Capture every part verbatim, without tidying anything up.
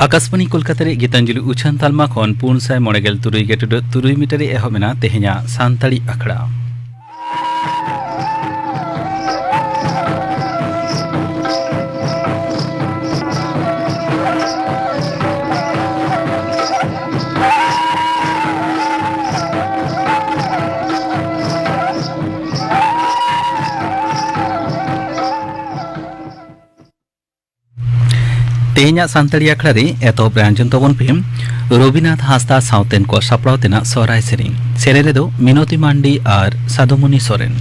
ᱟᱠᱟᱥᱵᱟᱱᱤ ᱠᱳᱞᱠᱟᱛᱟ ᱨᱮ ᱜᱤᱛᱟᱧᱡᱚᱞᱤ ᱩᱪᱷᱟᱹᱱ ᱛᱟᱞᱢᱟ ᱠᱷᱚᱱ ᱯᱩᱱ ᱥᱟᱭ ᱢᱚᱬᱮ ᱜᱮᱞ ᱛᱩᱨᱩᱭ ᱜᱮᱴᱩᱰᱟᱹᱜ ᱛᱩᱨᱩᱭ ᱢᱤᱴᱟᱨ ᱨᱮ ᱮᱦᱚᱵ ᱮᱱᱟ ᱛᱮᱦᱮᱧᱟᱜ ᱥᱟᱱᱛᱟᱲᱤ ᱟᱠᱷᱲᱟ᱾ ᱛᱮᱦᱮᱧᱟᱜ ᱥᱟᱱᱛᱟᱲᱤ ᱟᱠᱷᱲᱟ ᱨᱮ ᱮᱛᱚᱦᱚᱵ ᱨᱮ ᱟᱸᱡᱚᱢ ᱛᱟᱵᱚᱱ ᱯᱮ ᱨᱚᱵᱤᱱᱟᱛᱷ ᱦᱟᱸᱥᱫᱟ ᱥᱟᱶᱛᱮᱱ ᱠᱚ ᱥᱟᱯᱲᱟᱣ ᱛᱮᱱᱟᱜ ᱥᱚᱦᱨᱟᱭ ᱥᱮᱨᱮᱧ᱾ ᱥᱮᱨᱮᱧ ᱨᱮᱫᱚ ᱢᱤᱱᱚᱛᱤ ᱢᱟᱱᱰᱤ ᱟᱨ ᱥᱟᱫᱩᱢᱩᱱᱤ ᱥᱚᱨᱮᱱ᱾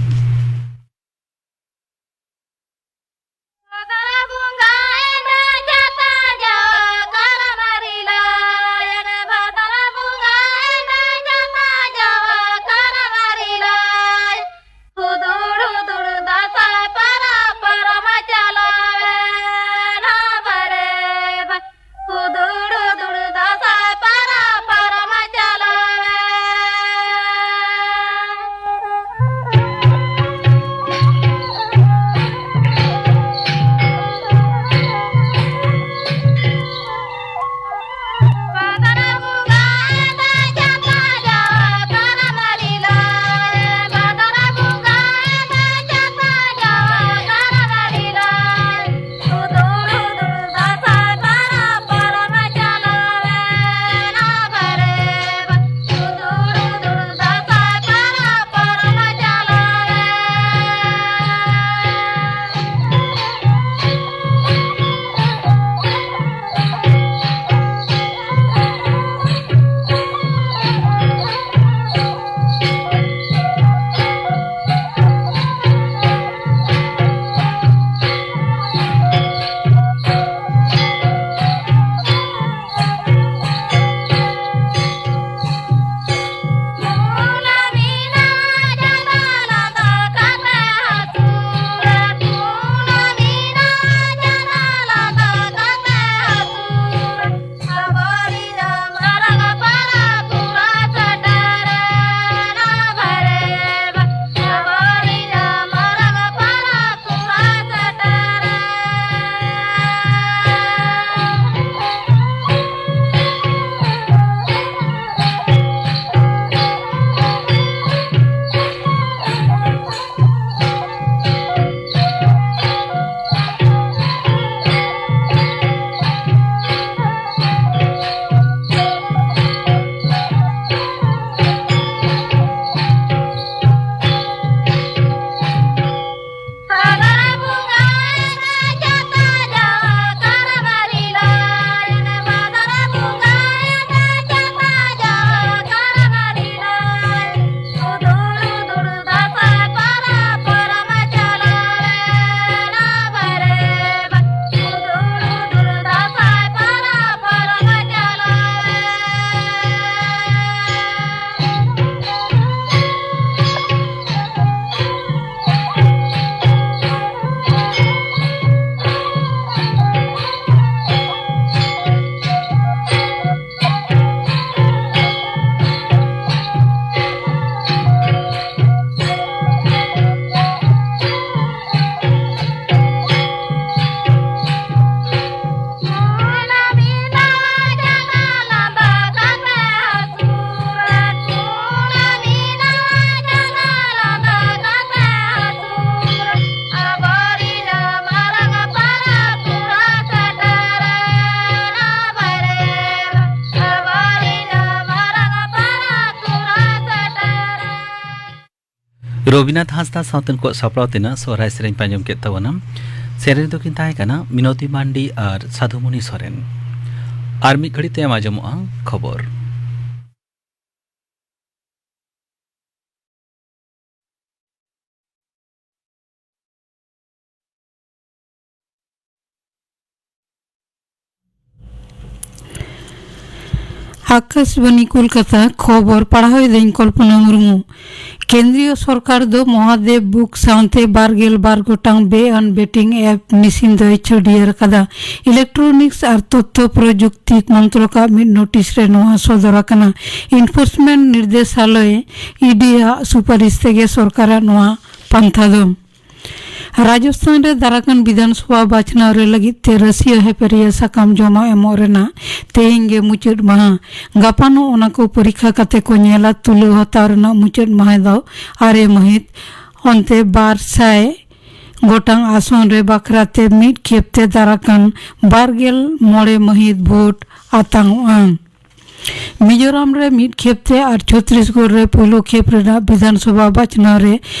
ᱦᱩᱫᱩᱲ ᱦᱩᱫᱩᱲ ᱫᱟᱸᱥᱟᱭ ᱯᱟᱨᱟ ᱯᱟᱨᱚᱢ ᱪᱟᱞᱟᱣᱮᱱ ᱦᱟᱵᱟᱨᱮ ᱵᱟ᱾ ᱦᱩᱫᱩᱲ ᱦᱩᱫᱩᱲ ᱫᱟᱸᱥᱟᱭ ᱯᱟᱨᱟ ᱯᱟᱨᱚᱢ ᱪᱟᱞᱟᱣᱮᱱ᱾ ᱨᱚᱵᱤᱱᱟᱛᱷ ᱦᱟᱸᱥᱫᱟ ᱥᱟᱶᱛᱮ ᱩᱱᱠᱩᱣᱟᱜ ᱥᱟᱯᱲᱟᱣ ᱛᱮᱱᱟᱜ ᱥᱚᱦᱨᱟᱭ ᱥᱮᱨᱮᱧ ᱯᱮ ᱟᱸᱡᱚᱢ ᱠᱮᱫ ᱛᱟᱵᱚᱱᱟ᱾ ᱥᱮᱨᱮᱧ ᱫᱚᱠᱤᱱ ᱛᱟᱦᱮᱸ ᱠᱟᱱᱟ ᱢᱤᱱᱚᱛᱤ ᱢᱟᱱᱰᱤ ᱟᱨ ᱥᱟᱫᱷᱩᱢᱩᱱᱤ ᱥᱚᱨᱮᱱ᱾ ᱟᱨ ᱢᱤᱫ ᱜᱷᱟᱹᱲᱤᱡ ᱛᱟᱭᱚᱢ ᱟᱸᱡᱚᱢᱚᱜᱼᱟ ᱠᱷᱚᱵᱚᱨ᱾ ᱟᱠᱟᱥᱵᱟᱱᱤ ᱠᱳᱞᱠᱟᱛᱟ, ᱠᱷᱚᱵᱚᱨ ᱯᱟᱲᱦᱟᱣ ᱮᱫᱟᱹᱧ ᱠᱚᱞᱯᱚᱱᱟ ᱢᱩᱨᱢᱩ᱾ ᱠᱮᱱᱫᱨᱤᱭᱚ ᱥᱚᱨᱠᱟᱨ ᱫᱚ ᱢᱚᱦᱟᱫᱮᱵ ᱵᱩᱠ ᱥᱟᱶᱛᱮ ᱵᱟᱨ ᱜᱮᱞ ᱵᱟᱨ ᱜᱚᱴᱟᱝ ᱵᱮ-ᱟᱱ ᱵᱮᱴᱤᱝ ᱮᱯ ᱢᱮᱥᱤᱱ ᱫᱚᱭ ᱪᱷᱟᱹᱰᱭᱟᱹᱨ ᱟᱠᱟᱫᱟ᱾ ᱤᱞᱮᱠᱴᱨᱚᱱᱤᱠᱥ ᱟᱨ ᱛᱚᱛᱛᱷᱚ ᱯᱨᱚᱡᱩᱠᱛᱤ ᱢᱚᱱᱛᱨᱚᱠᱟᱜ ᱢᱤᱫ ᱱᱳᱴᱤᱥ ᱨᱮ ᱱᱚᱣᱟ ᱥᱚᱫᱚᱨ ᱟᱠᱟᱱᱟ᱾ ᱮᱱᱯᱷᱳᱨᱥᱢᱮᱱᱴ ᱱᱤᱨᱫᱮᱥᱟᱞᱚᱭ, ᱤ ᱰᱤ, ᱟᱜ ᱥᱩᱯᱟᱨᱤᱥ ᱛᱮᱜᱮ ᱥᱚᱨᱠᱟᱨᱟᱜ ᱱᱚᱣᱟ ᱯᱟᱱᱛᱷᱟ ᱫᱚ᱾ ᱨᱟᱡᱚᱥᱛᱷᱟᱱ ᱨᱮ ᱫᱟᱨᱟᱠᱟᱱ ᱵᱤᱫᱷᱟᱱ ᱥᱚᱵᱷᱟ ᱵᱟᱪᱷᱱᱟᱣ ᱨᱮ ᱞᱟᱹᱜᱤᱫ ᱛᱮ ᱨᱟᱹᱥᱤᱭᱟᱹ ᱦᱮᱯᱮᱨᱤᱭᱟᱹ ᱥᱟᱠᱟᱢ ᱡᱚᱢᱟ ᱮᱢᱚᱜ ᱨᱮᱱᱟᱜ ᱛᱮᱦᱮᱧ ᱜᱮ ᱢᱩᱪᱟᱹᱫ ᱢᱟᱦᱟ᱾ ᱜᱟᱯᱟ ᱱᱚᱜ ᱚᱱᱟ ᱠᱚ ᱯᱚᱨᱤᱠᱠᱷᱟ ᱠᱟᱛᱮ ᱠᱚ ᱧᱮᱞᱟ᱾ ᱛᱩᱞᱟᱹᱣ ᱦᱟᱛᱟᱣ ᱨᱮᱱᱟᱜ ᱢᱩᱪᱟᱹᱫ ᱢᱟᱦᱟ ᱫᱚ ᱟᱨᱮ ᱢᱟᱹᱦᱤᱛ᱾ ᱚᱱᱛᱮ ᱵᱟᱨ ᱥᱟᱭ ᱜᱚᱴᱟᱝ ᱟᱥᱚᱱ ᱨᱮ ᱵᱟᱠᱷᱨᱟ ᱛᱮ ᱢᱤᱫ ᱠᱷᱮᱯ ᱛᱮ ᱫᱟᱨᱟᱠᱟᱱ ᱵᱟᱨ ᱜᱮᱞ ᱢᱚᱬᱮ ᱢᱟᱹᱦᱤᱛ ᱵᱷᱳᱴ ᱟᱛᱟᱝᱚᱜᱼᱟ᱾ ᱢᱤᱡᱳᱨᱟᱢ ᱨᱮ ᱢᱤᱫ ᱠᱷᱮᱯ ᱛᱮ ᱟᱨ ᱪᱷᱚᱛᱨᱤᱥᱜᱚᱲ ᱨᱮ ᱯᱩᱭᱞᱩ ᱠᱷᱮᱯ ᱨᱮᱱᱟᱜ ᱵᱤᱫᱷᱟᱱ ᱥᱚᱵᱷᱟ ᱵᱟᱪᱷᱱᱟᱣ ᱨᱮ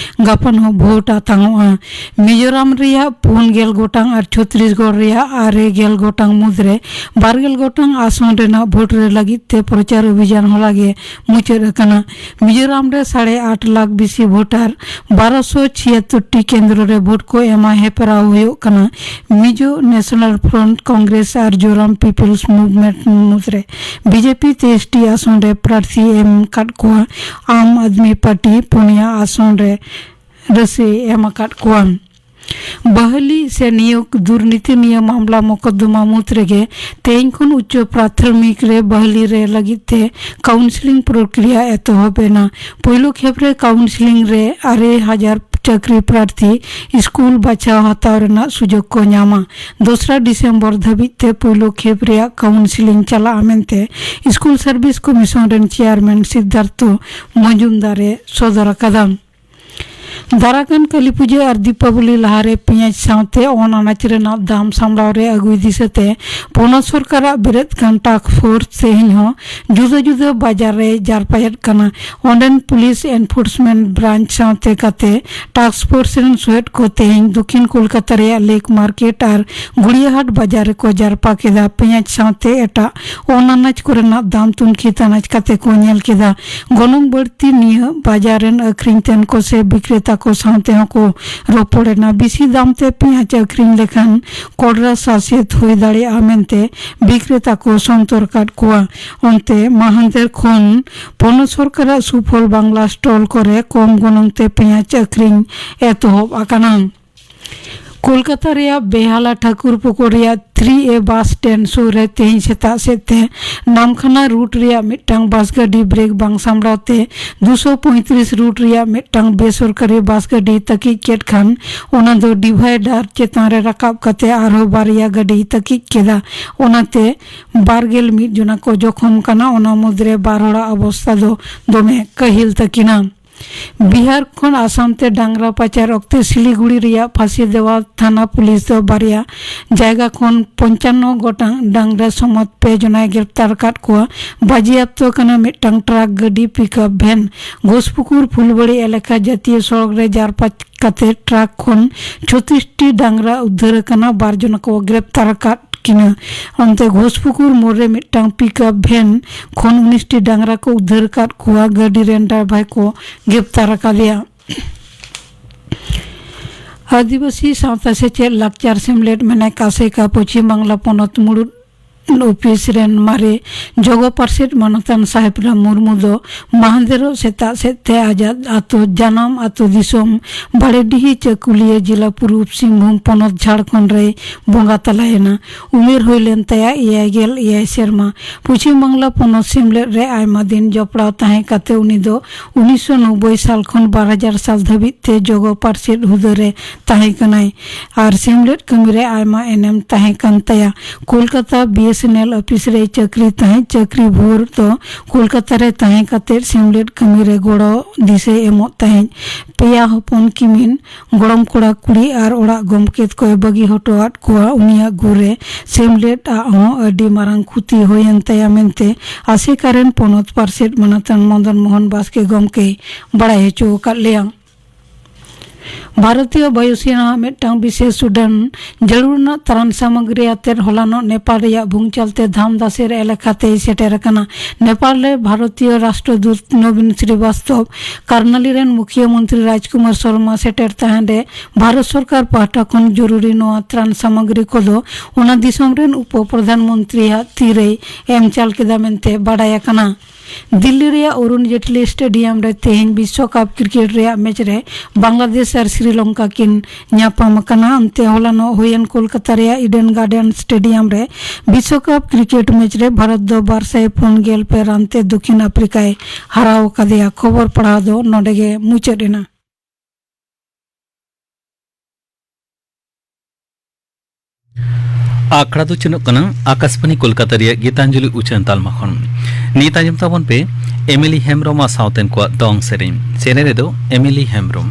ᱜᱟᱯᱟ ᱦᱚᱸ ᱵᱷᱳᱴ ᱟᱛᱟᱝᱚᱜᱼᱟ᱾ ᱢᱤᱡᱳᱨᱟᱢ ᱨᱮᱭᱟᱜ ᱯᱩᱱ ᱜᱮᱞ ᱜᱚᱴᱟᱝ ᱟᱨ ᱪᱷᱚᱛᱨᱤᱥᱜᱚᱲ ᱨᱮᱭᱟᱜ ᱟᱨᱮ ᱜᱮᱞ ᱜᱚᱴᱟᱝ ᱢᱩᱫᱽᱨᱮ ᱵᱟᱨ ᱜᱮᱞ ᱜᱚᱴᱟᱝ ᱟᱥᱚᱱ ᱨᱮᱱᱟᱜ ᱵᱷᱳᱴ ᱨᱮ ᱞᱟᱹᱜᱤᱫ ᱛᱮ ᱯᱨᱚᱪᱟᱨ ᱚᱵᱷᱤᱡᱟᱱ ᱦᱚᱞᱟ ᱜᱮ ᱢᱩᱪᱟᱹᱫ ᱟᱠᱟᱱᱟ᱾ ᱢᱤᱡᱳᱨᱟᱢ ᱨᱮ ᱥᱟᱲᱮ ᱟᱴ ᱞᱟᱠᱷ ᱵᱮᱥᱤ ᱵᱷᱳᱴᱟᱨ ᱵᱟᱨᱚᱥᱚ ᱪᱷᱤᱭᱟᱛᱛᱳᱨ ᱴᱤ ᱠᱮᱱᱫᱨᱚ ᱨᱮ ᱵᱷᱳᱴ ᱠᱚ ᱮᱢᱟ᱾ ᱦᱮᱯᱨᱟᱣ ᱦᱩᱭᱩᱜ ᱠᱟᱱᱟ ᱢᱤᱡᱳ ᱱᱮᱥᱚᱱᱟᱞ ᱯᱷᱨᱚᱱᱴ, ᱠᱚᱝᱜᱨᱮᱥ ᱟᱨ ᱡᱳᱨᱟᱢ ᱯᱤᱯᱚᱞᱥ ᱢᱩᱵᱷᱢᱮᱱᱴ ᱢᱩᱫᱽᱨᱮ᱾ ᱵᱤ ᱡᱮ ᱯᱤ ᱛᱮᱭᱤᱥ ᱴᱤ ᱟᱥᱚᱱ ᱨᱮ ᱯᱨᱟᱨᱛᱷᱤ ᱮᱢ ᱟᱠᱟᱫ ᱠᱚᱣᱟ᱾ ᱟᱢ ᱟᱫᱢᱤ ᱯᱟᱨᱴᱤ ᱯᱩᱱᱭᱟ ᱟᱥᱚᱱ ᱨᱮ ᱨᱟᱹᱥᱤ ᱮᱢ ᱟᱠᱟᱫ ᱠᱚᱣᱟ᱾ ᱵᱟᱦᱟᱞᱤ ᱥᱮ ᱱᱤᱭᱳᱜᱽ ᱫᱩᱨᱱᱤᱛᱤ ᱱᱤᱭᱟᱹ ᱢᱟᱢᱞᱟ ᱢᱚᱠᱚᱫᱫᱚᱢᱟ ᱢᱩᱫᱽ ᱨᱮᱜᱮ ᱛᱮᱦᱮᱧ ᱠᱷᱚᱱ ᱩᱪᱪᱚ ᱯᱨᱟᱛᱷᱚᱢᱤᱠ ᱨᱮ ᱵᱟᱦᱟᱞᱤ ᱨᱮ ᱞᱟᱹᱜᱤᱫ ᱛᱮ ᱠᱟᱣᱩᱱᱥᱮᱞᱤᱝ ᱯᱨᱚᱠᱨᱤᱭᱟ ᱮᱛᱚᱦᱚᱵ ᱮᱱᱟ᱾ ᱯᱳᱭᱞᱳ ᱠᱷᱮᱯ ᱨᱮ ᱠᱟᱣᱩᱱᱥᱮᱞᱤᱝ ᱨᱮ ᱟᱨᱮ ᱦᱟᱡᱟᱨ ᱪᱟᱹᱠᱨᱤ ᱯᱨᱟᱨᱛᱷᱤ ᱥᱠᱩᱞ ᱵᱟᱪᱷᱟᱣ ᱦᱟᱛᱟᱣ ᱨᱮᱱᱟᱜ ᱥᱩᱡᱳᱜᱽ ᱠᱚ ᱧᱟᱢᱟ᱾ ᱫᱚᱥᱨᱟ ᱰᱤᱥᱮᱢᱵᱚᱨ ᱫᱷᱟᱹᱵᱤᱡ ᱛᱮ ᱯᱳᱭᱞᱳ ᱠᱷᱮᱯ ᱨᱮᱭᱟᱜ ᱠᱟᱣᱩᱱᱥᱮᱞᱤᱝ ᱪᱟᱞᱟᱜᱼᱟ ᱢᱮᱱᱛᱮ ᱥᱠᱩᱞ ᱥᱟᱨᱵᱷᱤᱥ ᱠᱚᱢᱤᱥᱚᱱ ᱨᱮᱱ ᱪᱮᱭᱟᱨᱢᱮᱱ ᱥᱤᱫᱽᱫᱷᱟᱨᱛᱷᱚ ᱢᱚᱡᱩᱢᱫᱟᱨ ᱮ ᱥᱚᱫᱚᱨ ᱟᱠᱟᱫᱟ᱾ ᱫᱟᱨᱟᱠᱟᱱ ᱠᱟᱹᱞᱤ ᱯᱩᱡᱟᱹ ᱟᱨ ᱫᱤᱯᱟᱵᱚᱞᱤ ᱞᱟᱦᱟᱨᱮ ᱯᱮᱸᱭᱟᱡᱽ ᱥᱟᱶᱛᱮ ᱚᱱ ᱟᱱᱟᱡ ᱨᱮᱱᱟᱜ ᱫᱟᱢ ᱥᱟᱢᱵᱲᱟᱣ ᱨᱮ ᱟᱹᱜᱩᱭ ᱫᱤᱥᱟᱹᱛᱮ ᱯᱚᱱᱚᱛ ᱥᱚᱨᱠᱟᱨᱟᱜ ᱵᱮᱨᱮᱫ ᱠᱟᱱ ᱴᱟᱥᱠ ᱯᱷᱳᱨᱥ ᱛᱮᱦᱮᱧ ᱦᱚᱸ ᱡᱩᱫᱟᱹ ᱡᱩᱫᱟᱹ ᱵᱟᱡᱟᱨ ᱨᱮ ᱡᱟᱨᱯᱟᱭᱮᱫ ᱠᱟᱱᱟ᱾ ᱚᱸᱰᱮᱱ ᱯᱩᱞᱤᱥ ᱮᱱᱯᱷᱳᱨᱥᱢᱮᱱᱴ ᱵᱨᱟᱧᱪ ᱥᱟᱶᱛᱮ ᱠᱟᱛᱮ ᱴᱟᱥᱠ ᱯᱷᱳᱨᱥ ᱨᱮᱱ ᱥᱚᱦᱮᱫ ᱠᱚ ᱛᱮᱦᱮᱧ ᱫᱚᱠᱷᱤᱱ ᱠᱳᱞᱠᱟᱛᱟ ᱨᱮᱭᱟᱜ ᱞᱮᱠ ᱢᱟᱨᱠᱮᱴ ᱟᱨ ᱜᱩᱲᱤᱭᱟᱹᱦᱟᱴ ᱵᱟᱡᱟᱨ ᱨᱮᱠᱚ ᱡᱟᱨᱯᱟ ᱠᱮᱫᱟ᱾ ᱯᱮᱸᱭᱟᱡᱽ ᱥᱟᱶᱛᱮ ᱮᱴᱟᱜ ᱚᱱ ᱟᱱᱟᱡ ᱠᱚᱨᱮᱱᱟᱜ ᱫᱟᱢ ᱛᱩᱱᱠᱷᱤ ᱛᱟᱱᱟᱡ ᱠᱟᱛᱮ ᱠᱚ ᱧᱮᱞ ᱠᱮᱫᱟ᱾ ᱜᱚᱱᱚᱝ ᱵᱟᱹᱲᱛᱤ ᱱᱤᱭᱟᱹ ᱵᱟᱡᱟᱨ ᱨᱮᱱ ᱟᱹᱠᱷᱨᱤᱧ ᱛᱮᱱ ᱠᱚ ᱥᱮ ᱵᱤᱠᱨᱮᱛᱟ ᱠᱚ ᱥᱟᱶᱛᱮ ᱦᱚᱸᱠᱚ ᱨᱚᱯᱚᱲ ᱮᱱᱟ᱾ ᱵᱤᱥᱤ ᱫᱟᱢ ᱛᱮ ᱯᱮᱸᱭᱟᱡᱽ ᱟᱹᱠᱷᱨᱤᱧ ᱞᱮᱠᱷᱟᱱ ᱠᱚᱰᱨᱟ ᱥᱟᱥᱮᱛ ᱦᱩᱭ ᱫᱟᱲᱮᱭᱟᱜᱼᱟ ᱢᱮᱱᱛᱮ ᱵᱤᱠᱨᱮᱛᱟ ᱠᱚ ᱥᱚᱱᱛᱚᱨ ᱠᱟᱫ ᱠᱚᱣᱟ᱾ ᱚᱱᱛᱮ ᱢᱟᱦᱟᱱᱫᱮᱨ ᱠᱷᱚᱱ ᱯᱚᱱᱚᱛ ᱥᱚᱨᱠᱟᱨᱟᱜ ᱥᱩᱯᱷᱚᱞ ᱵᱟᱝᱞᱟ ᱥᱴᱚᱞ ᱠᱚᱨᱮ ᱠᱚᱢ ᱜᱚᱱᱚᱝ ᱛᱮ ᱯᱮᱸᱭᱟᱡᱽ ᱟᱹᱠᱷᱨᱤᱧ ᱮᱛᱚᱦᱚᱵ ᱟᱠᱟᱱᱟ᱾ ᱠᱳᱞᱠᱟᱛᱟ ᱨᱮᱭᱟᱜ ᱵᱮᱦᱟᱞᱟ ᱴᱷᱟᱠᱩᱨ ᱯᱩᱠᱩᱨ ᱨᱮᱭᱟᱜ ᱛᱷᱨᱤ ᱮ ᱵᱟᱥ ᱥᱴᱮᱱᱰ ᱥᱩᱨ ᱨᱮ ᱛᱮᱦᱮᱧ ᱥᱮᱛᱟᱜ ᱥᱮᱫ ᱛᱮ ᱱᱟᱢᱠᱷᱟᱱᱟ ᱨᱩᱴ ᱨᱮᱭᱟᱜ ᱢᱤᱫᱴᱟᱝ ᱵᱟᱥ ᱜᱟᱹᱰᱤ ᱵᱨᱮᱠ ᱵᱟᱝ ᱥᱟᱢᱵᱲᱟᱣ ᱛᱮ ᱫᱩᱥᱚ ᱯᱚᱸᱭᱛᱨᱤᱥ ᱨᱩᱴ ᱨᱮᱭᱟᱜ ᱢᱤᱫᱴᱟᱝ ᱵᱮᱥᱚᱨᱠᱟᱨᱤ ᱵᱟᱥ ᱜᱟᱹᱰᱤ ᱛᱟᱹᱠᱤᱡ ᱠᱮᱫ ᱠᱷᱟᱱ, ᱚᱱᱟ ᱫᱚ ᱰᱤᱵᱷᱟᱭᱰᱟᱨ ᱪᱮᱛᱟᱱ ᱨᱮ ᱨᱟᱠᱟᱵ ᱠᱟᱛᱮ ᱟᱨᱦᱚᱸ ᱵᱟᱨᱭᱟ ᱜᱟᱹᱰᱤ ᱛᱟᱹᱠᱤᱡ ᱠᱮᱫᱟ᱾ ᱚᱱᱟᱛᱮ ᱵᱟᱨ ᱜᱮᱞ ᱢᱤᱫ ᱡᱚᱱᱟ ᱠᱚ ᱡᱚᱠᱷᱚᱢ ᱠᱟᱱᱟ, ᱚᱱᱟ ᱢᱩᱫᱽᱨᱮ ᱵᱟᱨ ᱦᱚᱲᱟᱜ ᱚᱵᱚᱥᱛᱟ ᱫᱚ ᱫᱚᱢᱮ ᱠᱟᱹᱦᱤᱞ ᱛᱟᱹᱠᱤᱱᱟ᱾ ᱵᱤᱦᱟᱨ ᱠᱷᱚᱱ ᱟᱥᱟᱢ ᱛᱮ ᱰᱟᱝᱨᱟ ᱯᱟᱪᱟᱨ ᱚᱠᱛᱮ ᱥᱤᱞᱤᱜᱩᱲᱤ ᱨᱮᱭᱟᱜ ᱯᱷᱟᱥᱤᱫᱮᱣᱟ ᱛᱷᱟᱱᱟ ᱯᱩᱞᱤᱥ ᱫᱚ ᱵᱟᱨᱭᱟ ᱡᱟᱭᱜᱟ ᱠᱷᱚᱱ ᱯᱚᱧᱪᱟᱱᱱᱚ ᱜᱚᱴᱟᱝ ᱰᱟᱝᱨᱟ ᱥᱚᱢᱚᱛ ᱯᱮ ᱡᱚᱱᱟᱭ ᱜᱨᱮᱯᱛᱟᱨ ᱟᱠᱟᱫ ᱠᱚᱣᱟ᱾ ᱵᱟᱡᱮᱭᱟᱯᱛᱚ ᱠᱟᱱᱟ ᱢᱤᱫᱴᱟᱝ ᱴᱨᱟᱠ ᱜᱟᱹᱰᱤ ᱯᱤᱠᱟᱯ ᱵᱷᱮᱱ᱾ ᱜᱷᱳᱥᱯᱩᱠᱩᱨ ᱯᱷᱩᱞᱵᱟᱲᱤ ᱮᱞᱟᱠᱟ ᱡᱟᱹᱛᱤᱭᱚ ᱥᱚᱲᱚᱠ ᱨᱮ ᱡᱟᱨᱯᱟ ᱠᱟᱛᱮ ᱴᱨᱟᱠ ᱠᱷᱚᱱ ᱪᱷᱚᱛᱨᱤᱥ ᱴᱤ ᱰᱟᱝᱨᱟ ᱩᱫᱽᱫᱷᱟᱹᱨ ᱟᱠᱟᱱᱟ, ᱵᱟᱨ ᱡᱚᱱᱟ ᱠᱚ ᱜᱨᱮᱯᱛᱟᱨ ᱟᱠᱟᱫ ᱠᱤᱱᱟ᱾ ᱚᱱᱛᱮ ᱜᱷᱳᱥᱯᱩᱠᱩᱨ ᱢᱳᱲ ᱨᱮ ᱢᱤᱫᱴᱟᱝ ᱯᱤᱠᱟᱯ ᱵᱷᱮᱱ ᱠᱷᱚᱱ ᱩᱱᱤᱥ ᱴᱤ ᱰᱟᱝᱨᱟ ᱠᱚ ᱩᱫᱽᱫᱷᱟᱹᱨ ᱟᱠᱟᱫ ᱠᱚᱣᱟ᱾ ᱜᱟᱹᱰᱤ ᱨᱮᱱ ᱰᱨᱟᱭᱵᱷᱟᱨ ᱠᱚ ᱜᱨᱮᱯᱛᱟᱨ ᱟᱠᱟᱫᱮᱭᱟ᱾ ᱟᱹᱫᱤᱵᱟᱹᱥᱤ ᱥᱟᱶᱛᱟ ᱥᱮᱪᱮᱫ ᱞᱟᱠᱪᱟᱨ ᱥᱮᱢᱞᱮᱫ ᱢᱮᱱᱟᱭ ᱠᱟᱥᱮᱠᱟ ᱯᱚᱪᱷᱤᱢ ᱵᱟᱝᱞᱟ ᱯᱚᱱᱚᱛ ᱢᱩᱲᱩᱫ ᱚᱯᱷᱤᱥ ᱨᱮᱱ ᱢᱟᱨᱮ ᱡᱚᱜᱚ ᱯᱟᱨᱥᱮᱛ ᱢᱟᱱᱚᱛᱟᱱ ᱥᱟᱦᱮᱵᱽᱨᱟᱢ ᱢᱩᱨᱢᱩ ᱫᱚ ᱢᱟᱦᱟᱸᱫᱮᱨᱚᱜ ᱥᱮᱛᱟᱜ ᱥᱮᱫ ᱛᱮ ᱟᱡᱟᱜ ᱟᱛᱳ, ᱡᱟᱱᱟᱢ ᱟᱛᱳ ᱫᱤᱥᱚᱢ ᱵᱟᱲᱮᱰᱤᱦᱤ ᱪᱟᱹᱠᱩᱞᱤᱭᱟᱹ, ᱡᱮᱞᱟ ᱯᱩᱨᱩᱵ ᱥᱤᱝᱵᱷᱩᱢ ᱯᱚᱱᱚᱛ, ᱡᱷᱟᱲᱠᱷᱚᱸᱰ ᱨᱮᱭ ᱵᱚᱸᱜᱟ ᱛᱟᱞᱟᱭᱮᱱᱟ᱾ ᱩᱢᱮᱨ ᱦᱩᱭ ᱞᱮᱱ ᱛᱟᱭᱟ ᱮᱭᱟᱭ ᱜᱮᱞ ᱮᱭᱟᱭ ᱥᱮᱨᱢᱟ᱾ ᱯᱚᱪᱷᱤᱢ ᱵᱟᱝᱞᱟ ᱯᱚᱱᱚᱛ ᱥᱮᱢᱞᱮᱫ ᱨᱮ ᱟᱭᱢᱟ ᱫᱤᱱ ᱡᱚᱯᱲᱟᱣ ᱛᱟᱦᱮᱸ ᱠᱟᱛᱮ ᱩᱱᱤ ᱫᱚ ᱩᱱᱤᱥᱥᱚ ᱱᱚᱵᱵᱳᱭ ᱥᱟᱞ ᱠᱷᱚᱱ ᱵᱟᱨ ᱦᱟᱡᱟᱨ ᱥᱟᱞ ᱫᱷᱟᱹᱵᱤᱡ ᱛᱮ ᱡᱚᱜᱚ ᱯᱟᱨᱥᱮᱛ ᱦᱩᱫᱟᱹ ᱨᱮ ᱛᱟᱦᱮᱸ ᱠᱟᱱᱟᱭ ᱟᱨ ᱥᱮᱢᱞᱮᱫ ᱠᱟᱹᱢᱤ ᱨᱮ ᱟᱭᱢᱟ ᱮᱱᱮᱢ ᱛᱟᱦᱮᱸ ᱠᱟᱱ ᱛᱟᱭᱟ᱾ ᱠᱳᱞᱠᱟᱛᱟ ᱵᱤ ᱱᱮᱥᱱᱟᱞ ᱚᱯᱷᱤᱥ ᱨᱮᱭ ᱪᱟᱹᱠᱨᱤ ᱛᱟᱦᱮᱸᱫ᱾ ᱪᱟᱹᱠᱨᱤ ᱵᱷᱳᱨ ᱫᱚ ᱠᱳᱞᱠᱟᱛᱟ ᱨᱮ ᱛᱟᱦᱮᱸ ᱠᱟᱛᱮ ᱥᱮᱢᱞᱮᱫ ᱠᱟᱹᱢᱤ ᱨᱮ ᱜᱚᱲᱚ ᱫᱤᱥᱟᱹᱭ ᱮᱢᱚᱜ ᱛᱟᱦᱮᱸᱫ᱾ ᱯᱮᱭᱟ ᱦᱚᱯᱚᱱ ᱠᱤᱢᱤᱱ ᱜᱚᱲᱚᱢ ᱠᱚᱲᱟ ᱠᱩᱲᱤ ᱟᱨ ᱚᱲᱟᱜ ᱜᱚᱢᱠᱮᱛ ᱠᱚᱭ ᱵᱟᱹᱜᱤ ᱦᱚᱴᱚ ᱟᱫ ᱠᱚᱣᱟ᱾ ᱩᱱᱤᱭᱟᱜ ᱜᱩᱨ ᱨᱮ ᱥᱮᱢᱞᱮᱫ ᱟᱜ ᱦᱚᱸ ᱟᱹᱰᱤ ᱢᱟᱨᱟᱝ ᱠᱷᱩᱛᱤ ᱦᱩᱭᱮᱱ ᱛᱟᱭᱟ ᱢᱮᱱᱛᱮ ᱟᱥᱮᱠᱟ ᱨᱮᱱ ᱯᱚᱱᱚᱛ ᱯᱟᱨᱥᱮᱛ ᱢᱟᱱᱚᱛᱟᱱ ᱢᱚᱫᱚᱱ ᱢᱳᱦᱚᱱ ᱵᱟᱥᱠᱮ ᱜᱚᱢᱠᱮᱭ ᱵᱟᱲᱟᱭ ᱦᱚᱪᱚ ᱟᱠᱟᱫ ᱞᱮᱭᱟ᱾ ᱵᱷᱟᱨᱚᱛᱤᱭᱚ ᱵᱟᱭᱩᱥᱮᱱᱟ ᱢᱤᱫᱴᱟᱝ ᱵᱤᱥᱮᱥ ᱩᱰᱟᱹᱱ ᱡᱟᱹᱨᱩᱲ ᱨᱮᱱᱟᱜ ᱛᱟᱨᱟᱱ ᱥᱟᱢᱚᱜᱨᱤ ᱟᱛᱮᱫ ᱦᱚᱞᱟᱱᱚᱜ ᱱᱮᱯᱟᱞ ᱨᱮᱭᱟᱜ ᱵᱷᱩᱝᱪᱟᱞ ᱛᱮ ᱫᱷᱟᱢᱫᱟᱥᱮᱨ ᱮᱞᱟᱠᱟ ᱛᱮᱭ ᱥᱮᱴᱮᱨ ᱟᱠᱟᱱᱟ᱾ ᱱᱮᱯᱟᱞ ᱨᱮ ᱵᱷᱟᱨᱚᱛᱤᱭᱚ ᱨᱟᱥᱴᱨᱚᱫᱩᱛ ᱱᱚᱵᱤᱱ ᱥᱨᱤᱵᱟᱥᱛᱚᱵ, ᱠᱟᱨᱱᱟᱞᱤ ᱨᱮᱱ ᱢᱩᱠᱷᱤᱭᱟᱹ ᱢᱚᱱᱛᱨᱤ ᱨᱟᱡᱽᱠᱩᱢᱟᱨ ᱥᱚᱨᱢᱟ ᱥᱮᱴᱮᱨ ᱛᱟᱦᱮᱸ ᱨᱮ ᱵᱷᱟᱨᱚᱛ ᱥᱚᱨᱠᱟᱨ ᱯᱟᱦᱴᱟ ᱠᱷᱚᱱ ᱡᱚᱨᱩᱨᱤ ᱱᱚᱣᱟ ᱛᱨᱟᱱ ᱥᱟᱢᱚᱜᱨᱤ ᱠᱚᱫᱚ ᱚᱱᱟ ᱫᱤᱥᱚᱢ ᱨᱮᱱ ᱩᱯᱚ ᱯᱨᱚᱫᱷᱟᱱ ᱢᱚᱱᱛᱨᱤᱭᱟᱜ ᱛᱤᱨᱮᱭ ᱮᱢ ᱪᱟᱞ ᱠᱮᱫᱟ ᱢᱮᱱᱛᱮ ᱵᱟᱰᱟᱭ ᱟᱠᱟᱱᱟ᱾ ᱫᱤᱞᱞᱤ ᱨᱮᱭᱟᱜ ᱚᱨᱩᱱ ᱡᱮᱴᱞᱤ ᱥᱴᱮᱰᱤᱭᱟᱢ ᱨᱮ ᱛᱮᱦᱮᱧ ᱵᱤᱥᱥᱚᱠᱟᱯ ᱠᱨᱤᱠᱮᱴ ᱨᱮᱭᱟᱜ ᱢᱮᱪ ᱨᱮ ᱵᱟᱝᱞᱟᱫᱮᱥ ᱟᱨ ᱥᱨᱤᱞᱚᱝᱠᱟ ᱠᱤᱱ ᱧᱟᱯᱟᱢ ᱟᱠᱟᱱᱟ᱾ ᱚᱱᱛᱮ ᱦᱚᱞᱟᱱᱚᱜ ᱦᱩᱭᱮᱱ ᱠᱳᱞᱠᱟᱛᱟ ᱨᱮᱭᱟᱜ ᱤᱰᱮᱱ ᱜᱟᱨᱰᱮᱱ ᱥᱴᱮᱰᱤᱭᱟᱢ ᱨᱮ ᱵᱤᱥᱥᱚᱠᱟᱯ ᱠᱨᱤᱠᱮᱴ ᱢᱮᱪ ᱨᱮ ᱵᱷᱟᱨᱚᱛ ᱫᱚ ᱵᱟᱨ ᱥᱟᱭ ᱯᱩᱱ ᱜᱮᱞ ᱯᱮ ᱨᱟᱱ ᱛᱮ ᱫᱚᱠᱷᱤᱱ ᱟᱯᱷᱨᱤᱠᱟᱭ ᱦᱟᱨᱟᱣ ᱟᱠᱟᱫᱮᱭᱟ᱾ ᱠᱷᱚᱵᱚᱨ ᱯᱟᱲᱦᱟᱣ ᱫᱚ ᱱᱚᱰᱮ ᱜᱮ ᱢᱩᱪᱟᱹᱫ ᱮᱱᱟ᱾ ᱟᱠᱷᱲᱟ ᱫᱚ ᱪᱟᱹᱞᱩᱜ ᱠᱟᱱᱟ ᱟᱠᱟᱥᱵᱟᱱᱤ ᱠᱳᱞᱠᱟᱛᱟ ᱨᱮᱭᱟᱜ ᱜᱤᱛᱟᱧᱡᱚᱞᱤ ᱩᱪᱷᱟᱹᱱ ᱛᱟᱞᱢᱟ ᱠᱷᱚᱱ᱾ ᱱᱤᱛ ᱟᱸᱡᱚᱢ ᱛᱟᱵᱚᱱ ᱯᱮ ᱮᱢᱤᱞᱤ ᱦᱮᱢᱵᱽᱨᱚᱢ ᱟᱨ ᱥᱟᱶᱛᱮᱱ ᱠᱚᱣᱟᱜ ᱫᱚᱝ ᱥᱮᱨᱮᱧ᱾ ᱥᱮᱨᱮᱧ ᱨᱮᱫᱚ ᱮᱢᱤᱞᱤ ᱦᱮᱢᱵᱽᱨᱚᱢ᱾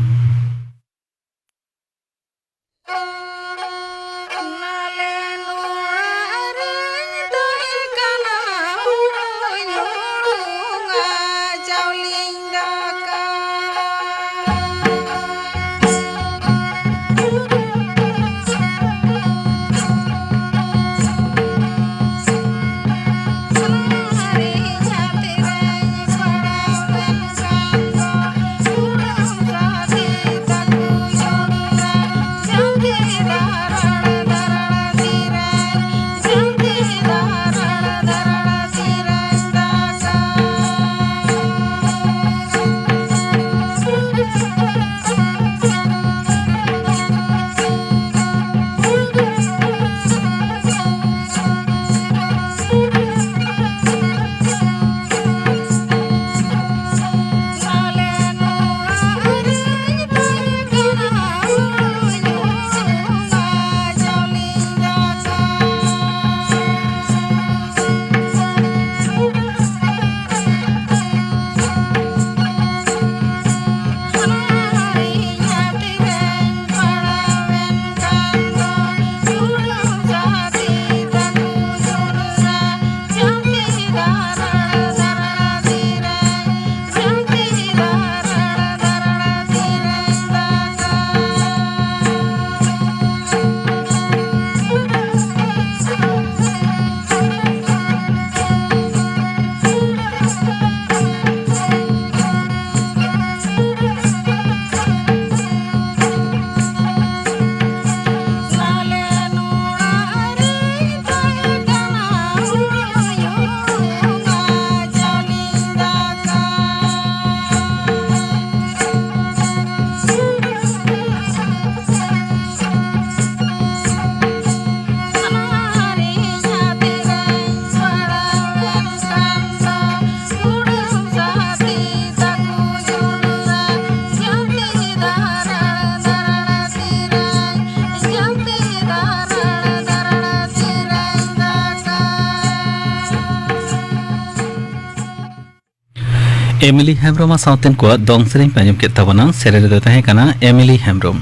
ᱮᱢᱤᱞᱤ ᱦᱮᱢᱵᱽᱨᱚᱢᱟᱜ ᱥᱟᱶᱛᱮᱱ ᱠᱚᱣᱟᱜ ᱫᱚᱝ ᱥᱮᱨᱮᱧ ᱯᱮ ᱟᱸᱡᱚᱢ ᱠᱮᱫ ᱛᱟᱵᱚᱱᱟ᱾ ᱥᱮᱨᱮᱧ ᱨᱮᱫᱚ ᱛᱟᱦᱮᱸ ᱠᱟᱱᱟ ᱮᱢᱤᱞᱤ ᱦᱮᱢᱵᱽᱨᱚᱢ᱾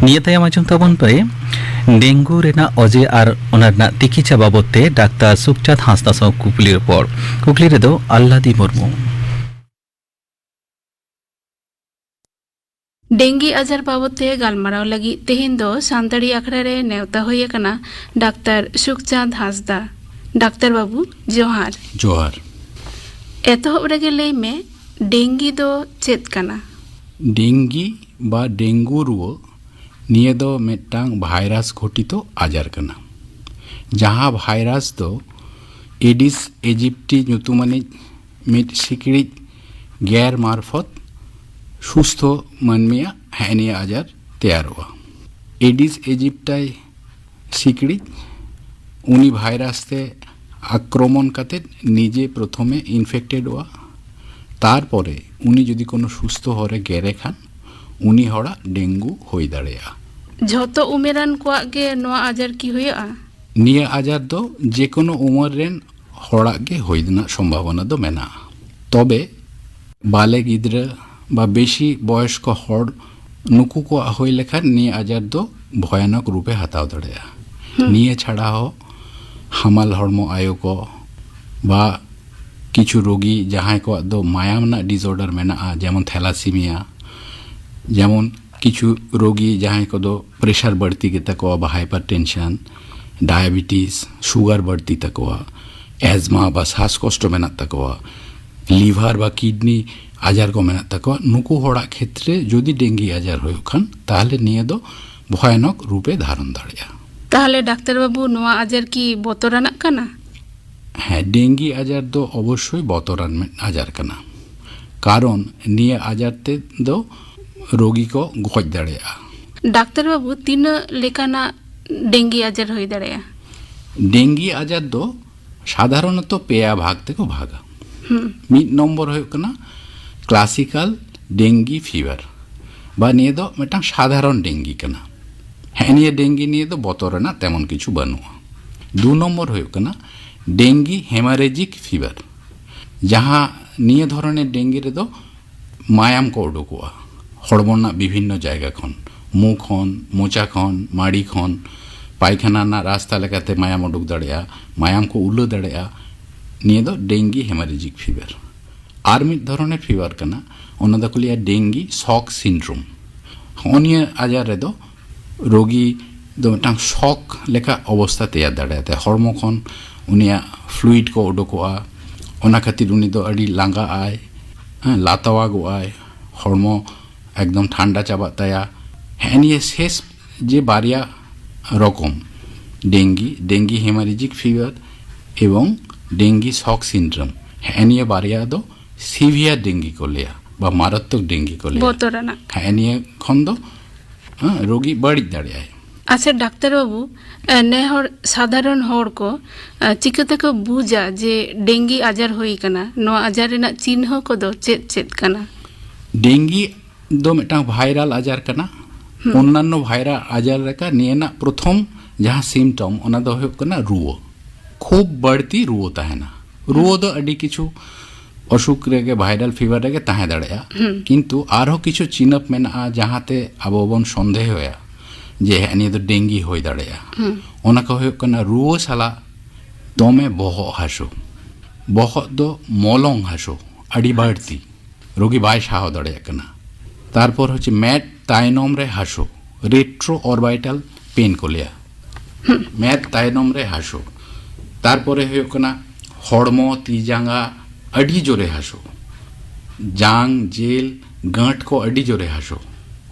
ᱱᱤᱭᱟᱹ ᱛᱟᱭᱚᱢ ᱟᱸᱡᱚᱢ ᱛᱟᱵᱚᱱ ᱯᱮ ᱰᱮᱝᱜᱩ ᱨᱮᱱᱟᱜ ᱚᱡᱮ ᱟᱨ ᱚᱱᱟ ᱨᱮᱱᱟᱜ ᱛᱤᱠᱤᱪᱷᱟ ᱵᱟᱵᱚᱛ ᱛᱮ ᱰᱟᱠᱛᱟᱨ ᱥᱩᱠᱪᱟᱸᱫᱽ ᱦᱟᱸᱥᱫᱟ ᱥᱟᱶ ᱠᱩᱠᱞᱤ ᱨᱚᱯᱚᱲ᱾ ᱠᱩᱠᱞᱤ ᱨᱮᱫᱚ ᱟᱞᱞᱟᱫᱤ ᱢᱩᱨᱢᱩ᱾ ᱰᱮᱝᱜᱤ ᱟᱡᱟᱨ ᱵᱟᱵᱚᱛ ᱛᱮ ᱜᱟᱞᱢᱟᱨᱟᱣ ᱞᱟᱹᱜᱤᱫ ᱛᱮᱦᱮᱧ ᱫᱚ ᱥᱟᱱᱛᱟᱲᱤ ᱟᱠᱷᱲᱟ ᱨᱮ ᱱᱮᱣᱛᱟ ᱦᱩᱭ ᱟᱠᱟᱱᱟ ᱰᱟᱠᱛᱟᱨ ᱥᱩᱠᱪᱟᱸᱫᱽ ᱦᱟᱸᱥᱫᱟ᱾ ᱰᱟᱠᱛᱟᱨ ᱵᱟᱹᱵᱩ, ᱡᱚᱦᱟᱨ᱾ ᱡᱚᱦᱟᱨ᱾ ᱮᱛᱚᱦᱚᱵ ᱨᱮᱜᱮ ᱞᱟᱹᱭ ᱢᱮ, ᱰᱮᱝᱜᱤ ᱫᱚ ᱪᱮᱫ ᱠᱟᱱᱟ? ᱰᱮᱝᱜᱤ ᱵᱟ ᱰᱮᱝᱜᱩ ᱨᱩᱣᱟᱹ, ᱱᱤᱭᱟᱹ ᱫᱚ ᱢᱤᱫᱴᱟᱝ ᱵᱷᱟᱭᱨᱟᱥ ᱜᱷᱚᱴᱤᱛᱚ ᱟᱡᱟᱨ ᱠᱟᱱᱟ, ᱡᱟᱦᱟᱸ ᱵᱷᱟᱭᱨᱟᱥ ᱫᱚ ᱮᱰᱤᱥ ᱮᱡᱤᱯᱴᱤ ᱧᱩᱛᱩᱢᱟᱱᱤᱡ ᱢᱤᱫ ᱥᱤᱠᱲᱤᱡ ᱜᱮᱨ ᱢᱟᱨᱯᱷᱚᱛ ᱥᱩᱥᱛᱷᱚ ᱢᱟᱹᱱᱢᱤᱭᱟᱜ ᱦᱮᱸ ᱱᱤᱭᱟᱹ ᱟᱡᱟᱨ ᱛᱮᱭᱟᱨᱚᱜᱼᱟ᱾ ᱮᱰᱤᱥ ᱮᱡᱤᱯᱴᱟᱭ ᱥᱤᱠᱲᱤᱡ ᱩᱱᱤ ᱵᱷᱟᱭᱨᱟᱥ ᱛᱮ ᱟᱠᱨᱚᱢᱚᱱ ᱠᱟᱛᱮ ᱱᱤᱡᱮ ᱯᱨᱚᱛᱷᱚᱢᱮ ᱤᱱᱯᱷᱮᱠᱴᱮᱰᱚᱜᱼᱟ᱾ ᱛᱟᱨᱯᱚᱨᱮ ᱩᱱᱤ ᱡᱩᱫᱤ ᱠᱳᱱᱳ ᱥᱩᱥᱛᱷᱚ ᱦᱚᱲᱮ ᱜᱮᱨᱮ ᱠᱷᱟᱱ, ᱩᱱᱤ ᱦᱚᱲᱟᱜ ᱰᱮᱝᱜᱩ ᱦᱩᱭ ᱫᱟᱲᱮᱭᱟᱜᱼᱟ᱾ ᱡᱷᱚᱛᱚ ᱩᱢᱮᱨᱟᱱ ᱠᱚᱣᱟᱜ ᱜᱮ ᱱᱚᱣᱟ ᱟᱡᱟᱨ ᱠᱤ ᱦᱩᱭᱩᱜᱼᱟ? ᱱᱤᱭᱟᱹ ᱟᱡᱟᱨ ᱫᱚ ᱡᱮᱠᱳᱱᱳ ᱩᱢᱮᱨ ᱨᱮᱱ ᱦᱚᱲᱟᱜ ᱜᱮ ᱦᱩᱭ ᱨᱮᱱᱟᱜ ᱥᱚᱢᱵᱷᱟᱵᱚᱱᱟ ᱫᱚ ᱢᱮᱱᱟᱜᱼᱟ᱾ ᱛᱚᱵᱮ ᱵᱟᱞᱮ ᱜᱤᱫᱽᱨᱟᱹ ᱵᱟ ᱵᱮᱥᱤ ᱵᱚᱭᱚᱥᱠᱚ ᱦᱚᱲ, ᱱᱩᱠᱩ ᱠᱚᱣᱟᱜ ᱦᱩᱭ ᱞᱮᱠᱷᱟᱱ ᱱᱤᱭᱟᱹ ᱟᱡᱟᱨ ᱫᱚ ᱵᱷᱚᱭᱟᱱᱚᱠ ᱨᱩᱯᱮ ᱦᱟᱛᱟᱣ ᱫᱟᱲᱮᱭᱟᱜᱼᱟ᱾ ᱦᱩᱸ᱾ ᱱᱤᱭᱟᱹ ᱪᱷᱟᱲᱟ ᱦᱚᱸ ᱦᱟᱢᱟᱞ ᱦᱚᱲᱢᱚ ᱟᱭᱳ ᱠᱚ ᱵᱟ ᱠᱤᱪᱷᱩ ᱨᱳᱜᱤ ᱡᱟᱦᱟᱸᱭ ᱠᱚᱣᱟᱜ ᱫᱚ ᱢᱟᱭᱟᱢ ᱨᱮᱱᱟᱜ ᱰᱤᱥᱚᱨᱰᱟᱨ ᱢᱮᱱᱟᱜᱼᱟ, ᱡᱮᱢᱚᱱ ᱛᱷᱮᱞᱟᱥᱤᱢᱤᱭᱟ, ᱡᱮᱢᱚᱱ ᱠᱤᱪᱷᱩ ᱨᱳᱜᱤ ᱡᱟᱦᱟᱸᱭ ᱠᱚᱫᱚ ᱯᱨᱮᱥᱟᱨ ᱵᱟᱹᱲᱛᱤ ᱜᱮᱛᱟ ᱠᱚᱣᱟ ᱵᱟ ᱦᱟᱭᱯᱟᱨ ᱴᱮᱱᱥᱚᱱ, ᱰᱟᱭᱟᱵᱮᱴᱤᱥ, ᱥᱩᱜᱟᱨ ᱵᱟᱹᱲᱛᱤ ᱛᱟᱠᱚᱣᱟ, ᱮᱡᱢᱟ ᱵᱟ ᱥᱟᱥ ᱠᱚᱥᱴᱚ ᱢᱮᱱᱟᱜ ᱛᱟᱠᱚᱣᱟ, ᱞᱤᱵᱷᱟᱨ ᱵᱟ ᱠᱤᱰᱱᱤ ᱟᱡᱟᱨ ᱠᱚ ᱢᱮᱱᱟᱜ ᱛᱟᱠᱚᱣᱟ, ᱱᱩᱠᱩ ᱦᱚᱲᱟᱜ ᱠᱷᱮᱛᱨᱮ ᱡᱩᱫᱤ ᱰᱮᱝᱜᱤ ᱟᱡᱟᱨ ᱦᱩᱭᱩᱜ ᱠᱷᱟᱱ, ᱛᱟᱦᱚᱞᱮ ᱱᱤᱭᱟᱹ ᱫᱚ ᱵᱷᱚᱭᱟᱱᱚᱠ ᱨᱩᱯᱮ ᱫᱷᱟᱨᱚᱱ ᱫᱟᱲᱮᱭᱟᱜᱼᱟ᱾ ᱛᱟᱦᱚᱞᱮ ᱰᱟᱠᱛᱟᱨ ᱵᱟᱹᱵᱩ, ᱱᱚᱣᱟ ᱟᱡᱟᱨ ᱠᱤ ᱵᱚᱛᱚᱨᱟᱱᱟᱜ ᱠᱟᱱᱟ? ᱦᱮᱸ, ᱰᱮᱝᱜᱤ ᱟᱡᱟᱨ ᱫᱚ ᱚᱵᱚᱥᱥᱳᱭ ᱵᱚᱛᱚᱨᱟᱱ ᱢᱤᱫ ᱟᱡᱟᱨ ᱠᱟᱱᱟ, ᱠᱟᱨᱚᱱ ᱱᱤᱭᱟᱹ ᱟᱡᱟᱨ ᱛᱮ ᱫᱚ ᱨᱳᱜᱤ ᱠᱚ ᱜᱚᱡ ᱫᱟᱲᱮᱭᱟᱜᱼᱟ᱾ ᱰᱟᱠᱛᱟᱨ ᱵᱟᱹᱵᱩ, ᱛᱤᱱᱟᱹᱜ ᱞᱮᱠᱟᱱᱟᱜ ᱰᱮᱝᱜᱤ ᱟᱡᱟᱨ ᱦᱩᱭ ᱫᱟᱲᱮᱭᱟᱜᱼᱟ? ᱰᱮᱝᱜᱤ ᱟᱡᱟᱨ ᱫᱚ ᱥᱟᱫᱷᱟᱨᱚᱱᱚᱛᱚ ᱯᱮᱭᱟ ᱵᱷᱟᱜᱽ ᱛᱮᱠᱚ ᱵᱷᱟᱜᱟ᱾ ᱦᱩᱸ᱾ ᱢᱤᱫ ᱱᱚᱢᱵᱚᱨ ᱦᱩᱭᱩᱜ ᱠᱟᱱᱟ ᱠᱞᱟᱥᱤᱠᱟᱞ ᱰᱮᱝᱜᱤ ᱯᱷᱤᱵᱟᱨ, ᱵᱟ ᱱᱤᱭᱟᱹ ᱫᱚ ᱢᱤᱫᱴᱟᱝ ᱥᱟᱫᱷᱟᱨᱚᱱ ᱰᱮᱝᱜᱤ ᱠᱟᱱᱟ᱾ ᱦᱮᱸ, ᱱᱤᱭᱟᱹ ᱰᱮᱝᱜᱤ ᱱᱤᱭᱮ ᱫᱚ ᱵᱚᱛᱚᱨ ᱨᱮᱱᱟᱜ ᱛᱮᱢᱚᱱ ᱠᱤᱪᱷᱩ ᱵᱟᱹᱱᱩᱜᱼᱟ᱾ ᱫᱩ ᱱᱚᱢᱵᱚᱨ ᱦᱩᱭᱩᱜ ᱠᱟᱱᱟ ᱰᱮᱝᱜᱤ ᱦᱮᱢᱟᱨᱮᱡᱤᱠ ᱯᱷᱤᱵᱟᱨ, ᱡᱟᱦᱟᱸ ᱱᱤᱭᱟᱹ ᱫᱷᱚᱨᱚᱱᱮᱨ ᱰᱮᱝᱜᱤ ᱨᱮᱫᱚ ᱢᱟᱭᱟᱢ ᱠᱚ ᱩᱰᱩᱠᱚᱜᱼᱟ ᱦᱚᱲᱢᱚ ᱨᱮᱱᱟᱜ ᱵᱤᱵᱷᱤᱱᱱᱚ ᱡᱟᱭᱜᱟ ᱠᱷᱚᱱ, ᱢᱩ ᱠᱷᱚᱱ, ᱢᱚᱪᱟ ᱠᱷᱚᱱ, ᱢᱟᱲᱤ ᱠᱷᱚᱱ, ᱯᱟᱭᱠᱷᱟᱱᱟ ᱨᱮᱱᱟᱜ ᱨᱟᱥᱛᱟ ᱞᱮᱠᱟᱛᱮ ᱢᱟᱭᱟᱢ ᱩᱰᱩᱠ ᱫᱟᱲᱮᱭᱟᱜᱼᱟ, ᱢᱟᱭᱟᱢ ᱠᱚ ᱩᱞᱟᱹ ᱫᱟᱲᱮᱭᱟᱜᱼᱟ᱾ ᱱᱤᱭᱟᱹ ᱫᱚ dengue hemorrhagic fever᱾ ᱟᱨ ᱢᱤᱫ ᱫᱷᱚᱨᱚᱱᱮᱨ ᱯᱷᱤᱵᱟᱨ ᱠᱟᱱᱟ, ᱚᱱᱟ ᱫᱚᱠᱚ ᱞᱟᱹᱭᱟ dengue shock syndrome᱾ ᱦᱚᱸᱜᱼᱚ ᱱᱤᱭᱟᱹ ᱟᱡᱟᱨ ᱨᱮᱫᱚ ᱨᱳᱜᱤ ᱫᱚ ᱢᱤᱫᱴᱟᱝ ᱥᱚᱠ ᱞᱮᱠᱟ ᱚᱵᱚᱥᱛᱟ ᱛᱮᱭᱟᱨ ᱫᱟᱲᱮᱭᱟᱛᱟᱭᱟ᱾ ᱦᱚᱲᱢᱚ ᱠᱷᱚᱱ ᱩᱱᱤᱭᱟᱜ ᱯᱷᱞᱩᱭᱤᱰ ᱠᱚ ᱩᱰᱩᱠᱚᱜᱼᱟ, ᱚᱱᱟ ᱠᱷᱟᱹᱛᱤᱨ ᱩᱱᱤ ᱫᱚ ᱟᱹᱰᱤ ᱞᱟᱸᱜᱟᱜ ᱟᱭ, ᱦᱮᱸ, ᱞᱟᱛᱟᱣᱟᱜᱚᱜ ᱟᱭ, ᱦᱚᱲᱢᱚ ᱮᱠᱫᱚᱢ ᱴᱷᱟᱱᱰᱟ ᱪᱟᱵᱟᱜ ᱛᱟᱭᱟ᱾ ᱦᱮᱸ, ᱱᱤᱭᱟᱹ ᱥᱮᱥ ᱡᱮ ᱵᱟᱨᱭᱟ ᱨᱚᱠᱚᱢ, dengue, dengue hemorrhagic fever ᱮᱵᱚᱝ dengue shock syndrome, ᱦᱮᱸ, ᱱᱤᱭᱟᱹ ᱵᱟᱨᱭᱟ ᱫᱚ ᱥᱤᱵᱷᱤᱭᱟᱨ ᱰᱮᱝᱜᱤ ᱠᱚ ᱞᱟᱹᱭᱟ ᱵᱟ ᱢᱟᱨᱟᱛᱛᱚᱠ ᱰᱮᱝᱜᱤ ᱠᱚ ᱞᱟᱹᱭᱟ᱾ ᱵᱚᱛᱚᱨᱟᱱᱟᱜ᱾ ᱦᱮᱸ, ᱱᱤᱭᱟᱹ ᱠᱷᱚᱱ ᱫᱚ, ᱦᱮᱸ, ᱨᱳᱜᱤ ᱵᱟᱹᱲᱤᱡ ᱫᱟᱲᱮᱭᱟᱜᱼᱟᱭ᱾ ᱟᱪᱪᱷᱟ ᱰᱟᱠᱛᱟᱨ ᱵᱟᱹᱵᱩ, ᱮ, ᱱᱮ ᱦᱚᱲ ᱥᱟᱫᱷᱟᱨᱚᱱ ᱦᱚᱲ ᱠᱚ, ᱮ, ᱪᱤᱠᱟᱹ ᱛᱮᱠᱚ ᱵᱩᱡᱟ ᱡᱮ ᱰᱮᱝᱜᱤ ᱟᱡᱟᱨ ᱦᱩᱭ ᱟᱠᱟᱱᱟ? ᱱᱚᱣᱟ ᱟᱡᱟᱨ ᱨᱮᱱᱟᱜ ᱪᱤᱱᱦᱟᱹ ᱠᱚᱫᱚ ᱪᱮᱫ ᱪᱮᱫ ᱠᱟᱱᱟ? ᱰᱮᱝᱜᱤ ᱫᱚ ᱢᱤᱫᱴᱟᱝ ᱵᱷᱟᱭᱨᱟᱞ ᱟᱡᱟᱨ ᱠᱟᱱᱟ᱾ ᱦᱩᱸ᱾ ᱚᱱᱱᱟᱱᱱᱚ ᱵᱷᱟᱭᱨᱟᱞ ᱟᱡᱟᱨ ᱞᱮᱠᱟ ᱱᱤᱭᱟᱹ ᱨᱮᱱᱟᱜ ᱯᱨᱚᱛᱷᱚᱢ ᱡᱟᱦᱟᱸ ᱥᱤᱢᱴᱚᱢ, ᱚᱱᱟ ᱫᱚ ᱦᱩᱭᱩᱜ ᱠᱟᱱᱟ ᱨᱩᱣᱟᱹ᱾ ᱠᱷᱩᱵ ᱵᱟᱹᱲᱛᱤ ᱨᱩᱣᱟᱹ ᱛᱟᱦᱮᱱᱟ᱾ ᱨᱩᱣᱟᱹ ᱫᱚ ᱟᱹᱰᱤ ᱠᱤᱪᱷᱩ ᱚᱥᱩᱠ ᱨᱮᱜᱮ, ᱵᱷᱟᱭᱨᱟᱞ ᱯᱷᱤᱵᱟᱨ ᱨᱮᱜᱮ ᱛᱟᱦᱮᱸ ᱫᱟᱲᱮᱭᱟᱜᱼᱟ᱾ ᱦᱩᱸ᱾ ᱠᱤᱱᱛᱩ ᱟᱨᱦᱚᱸ ᱠᱤᱪᱷᱩ ᱪᱤᱱᱦᱟᱹᱯ ᱢᱮᱱᱟᱜᱼᱟ, ᱡᱟᱦᱟᱸᱛᱮ ᱟᱵᱚ ᱵᱚᱱ ᱥᱚᱱᱫᱮᱦᱚᱭᱟ ᱡᱮ ᱦᱮᱸ, ᱱᱤᱭᱟᱹ ᱫᱚ ᱰᱮᱝᱜᱤ ᱦᱩᱭ ᱫᱟᱲᱮᱭᱟᱜᱼᱟ᱾ ᱦᱩᱸ᱾ ᱚᱱᱟ ᱠᱚ ᱦᱩᱭᱩᱜ ᱠᱟᱱᱟ ᱨᱩᱣᱟᱹ ᱥᱟᱞᱟᱜ ᱫᱚᱢᱮ ᱵᱚᱦᱚᱜ ᱦᱟᱹᱥᱩ, ᱵᱚᱦᱚᱜ ᱫᱚ ᱢᱚᱞᱚᱝ ᱦᱟᱹᱥᱩ ᱟᱹᱰᱤ ᱵᱟᱹᱲᱛᱤ, ᱨᱳᱜᱤ ᱵᱟᱭ ᱥᱟᱦᱟᱣ ᱫᱟᱲᱮᱭᱟᱜ ᱠᱟᱱᱟ᱾ ᱛᱟᱨᱯᱚᱨ ᱦᱚᱪᱪᱷᱮ ᱢᱮᱫ ᱛᱟᱭᱱᱚᱢ ᱨᱮ ᱦᱟᱹᱥᱩ, ᱨᱮᱴᱨᱳ ᱚᱨᱵᱟᱭᱴᱟᱞ ᱯᱮᱱ ᱠᱚ ᱞᱟᱹᱭᱟ᱾ ᱢᱮᱫ ᱛᱟᱭᱱᱚᱢ ᱨᱮ ᱦᱟᱹᱥᱩ᱾ ᱛᱟᱨᱯᱚᱨᱮ ᱦᱩᱭᱩᱜ ᱠᱟᱱᱟ ᱦᱚᱲᱢᱚ, ᱛᱤ ᱡᱟᱸᱜᱟ ᱟᱹᱰᱤ ᱡᱳᱨᱮ ᱦᱟᱹᱥᱩ, ᱡᱟᱝ, ᱡᱮᱞ, ᱜᱟᱹᱴ ᱠᱚ ᱟᱹᱰᱤ ᱡᱳᱨᱮ ᱦᱟᱹᱥᱩ᱾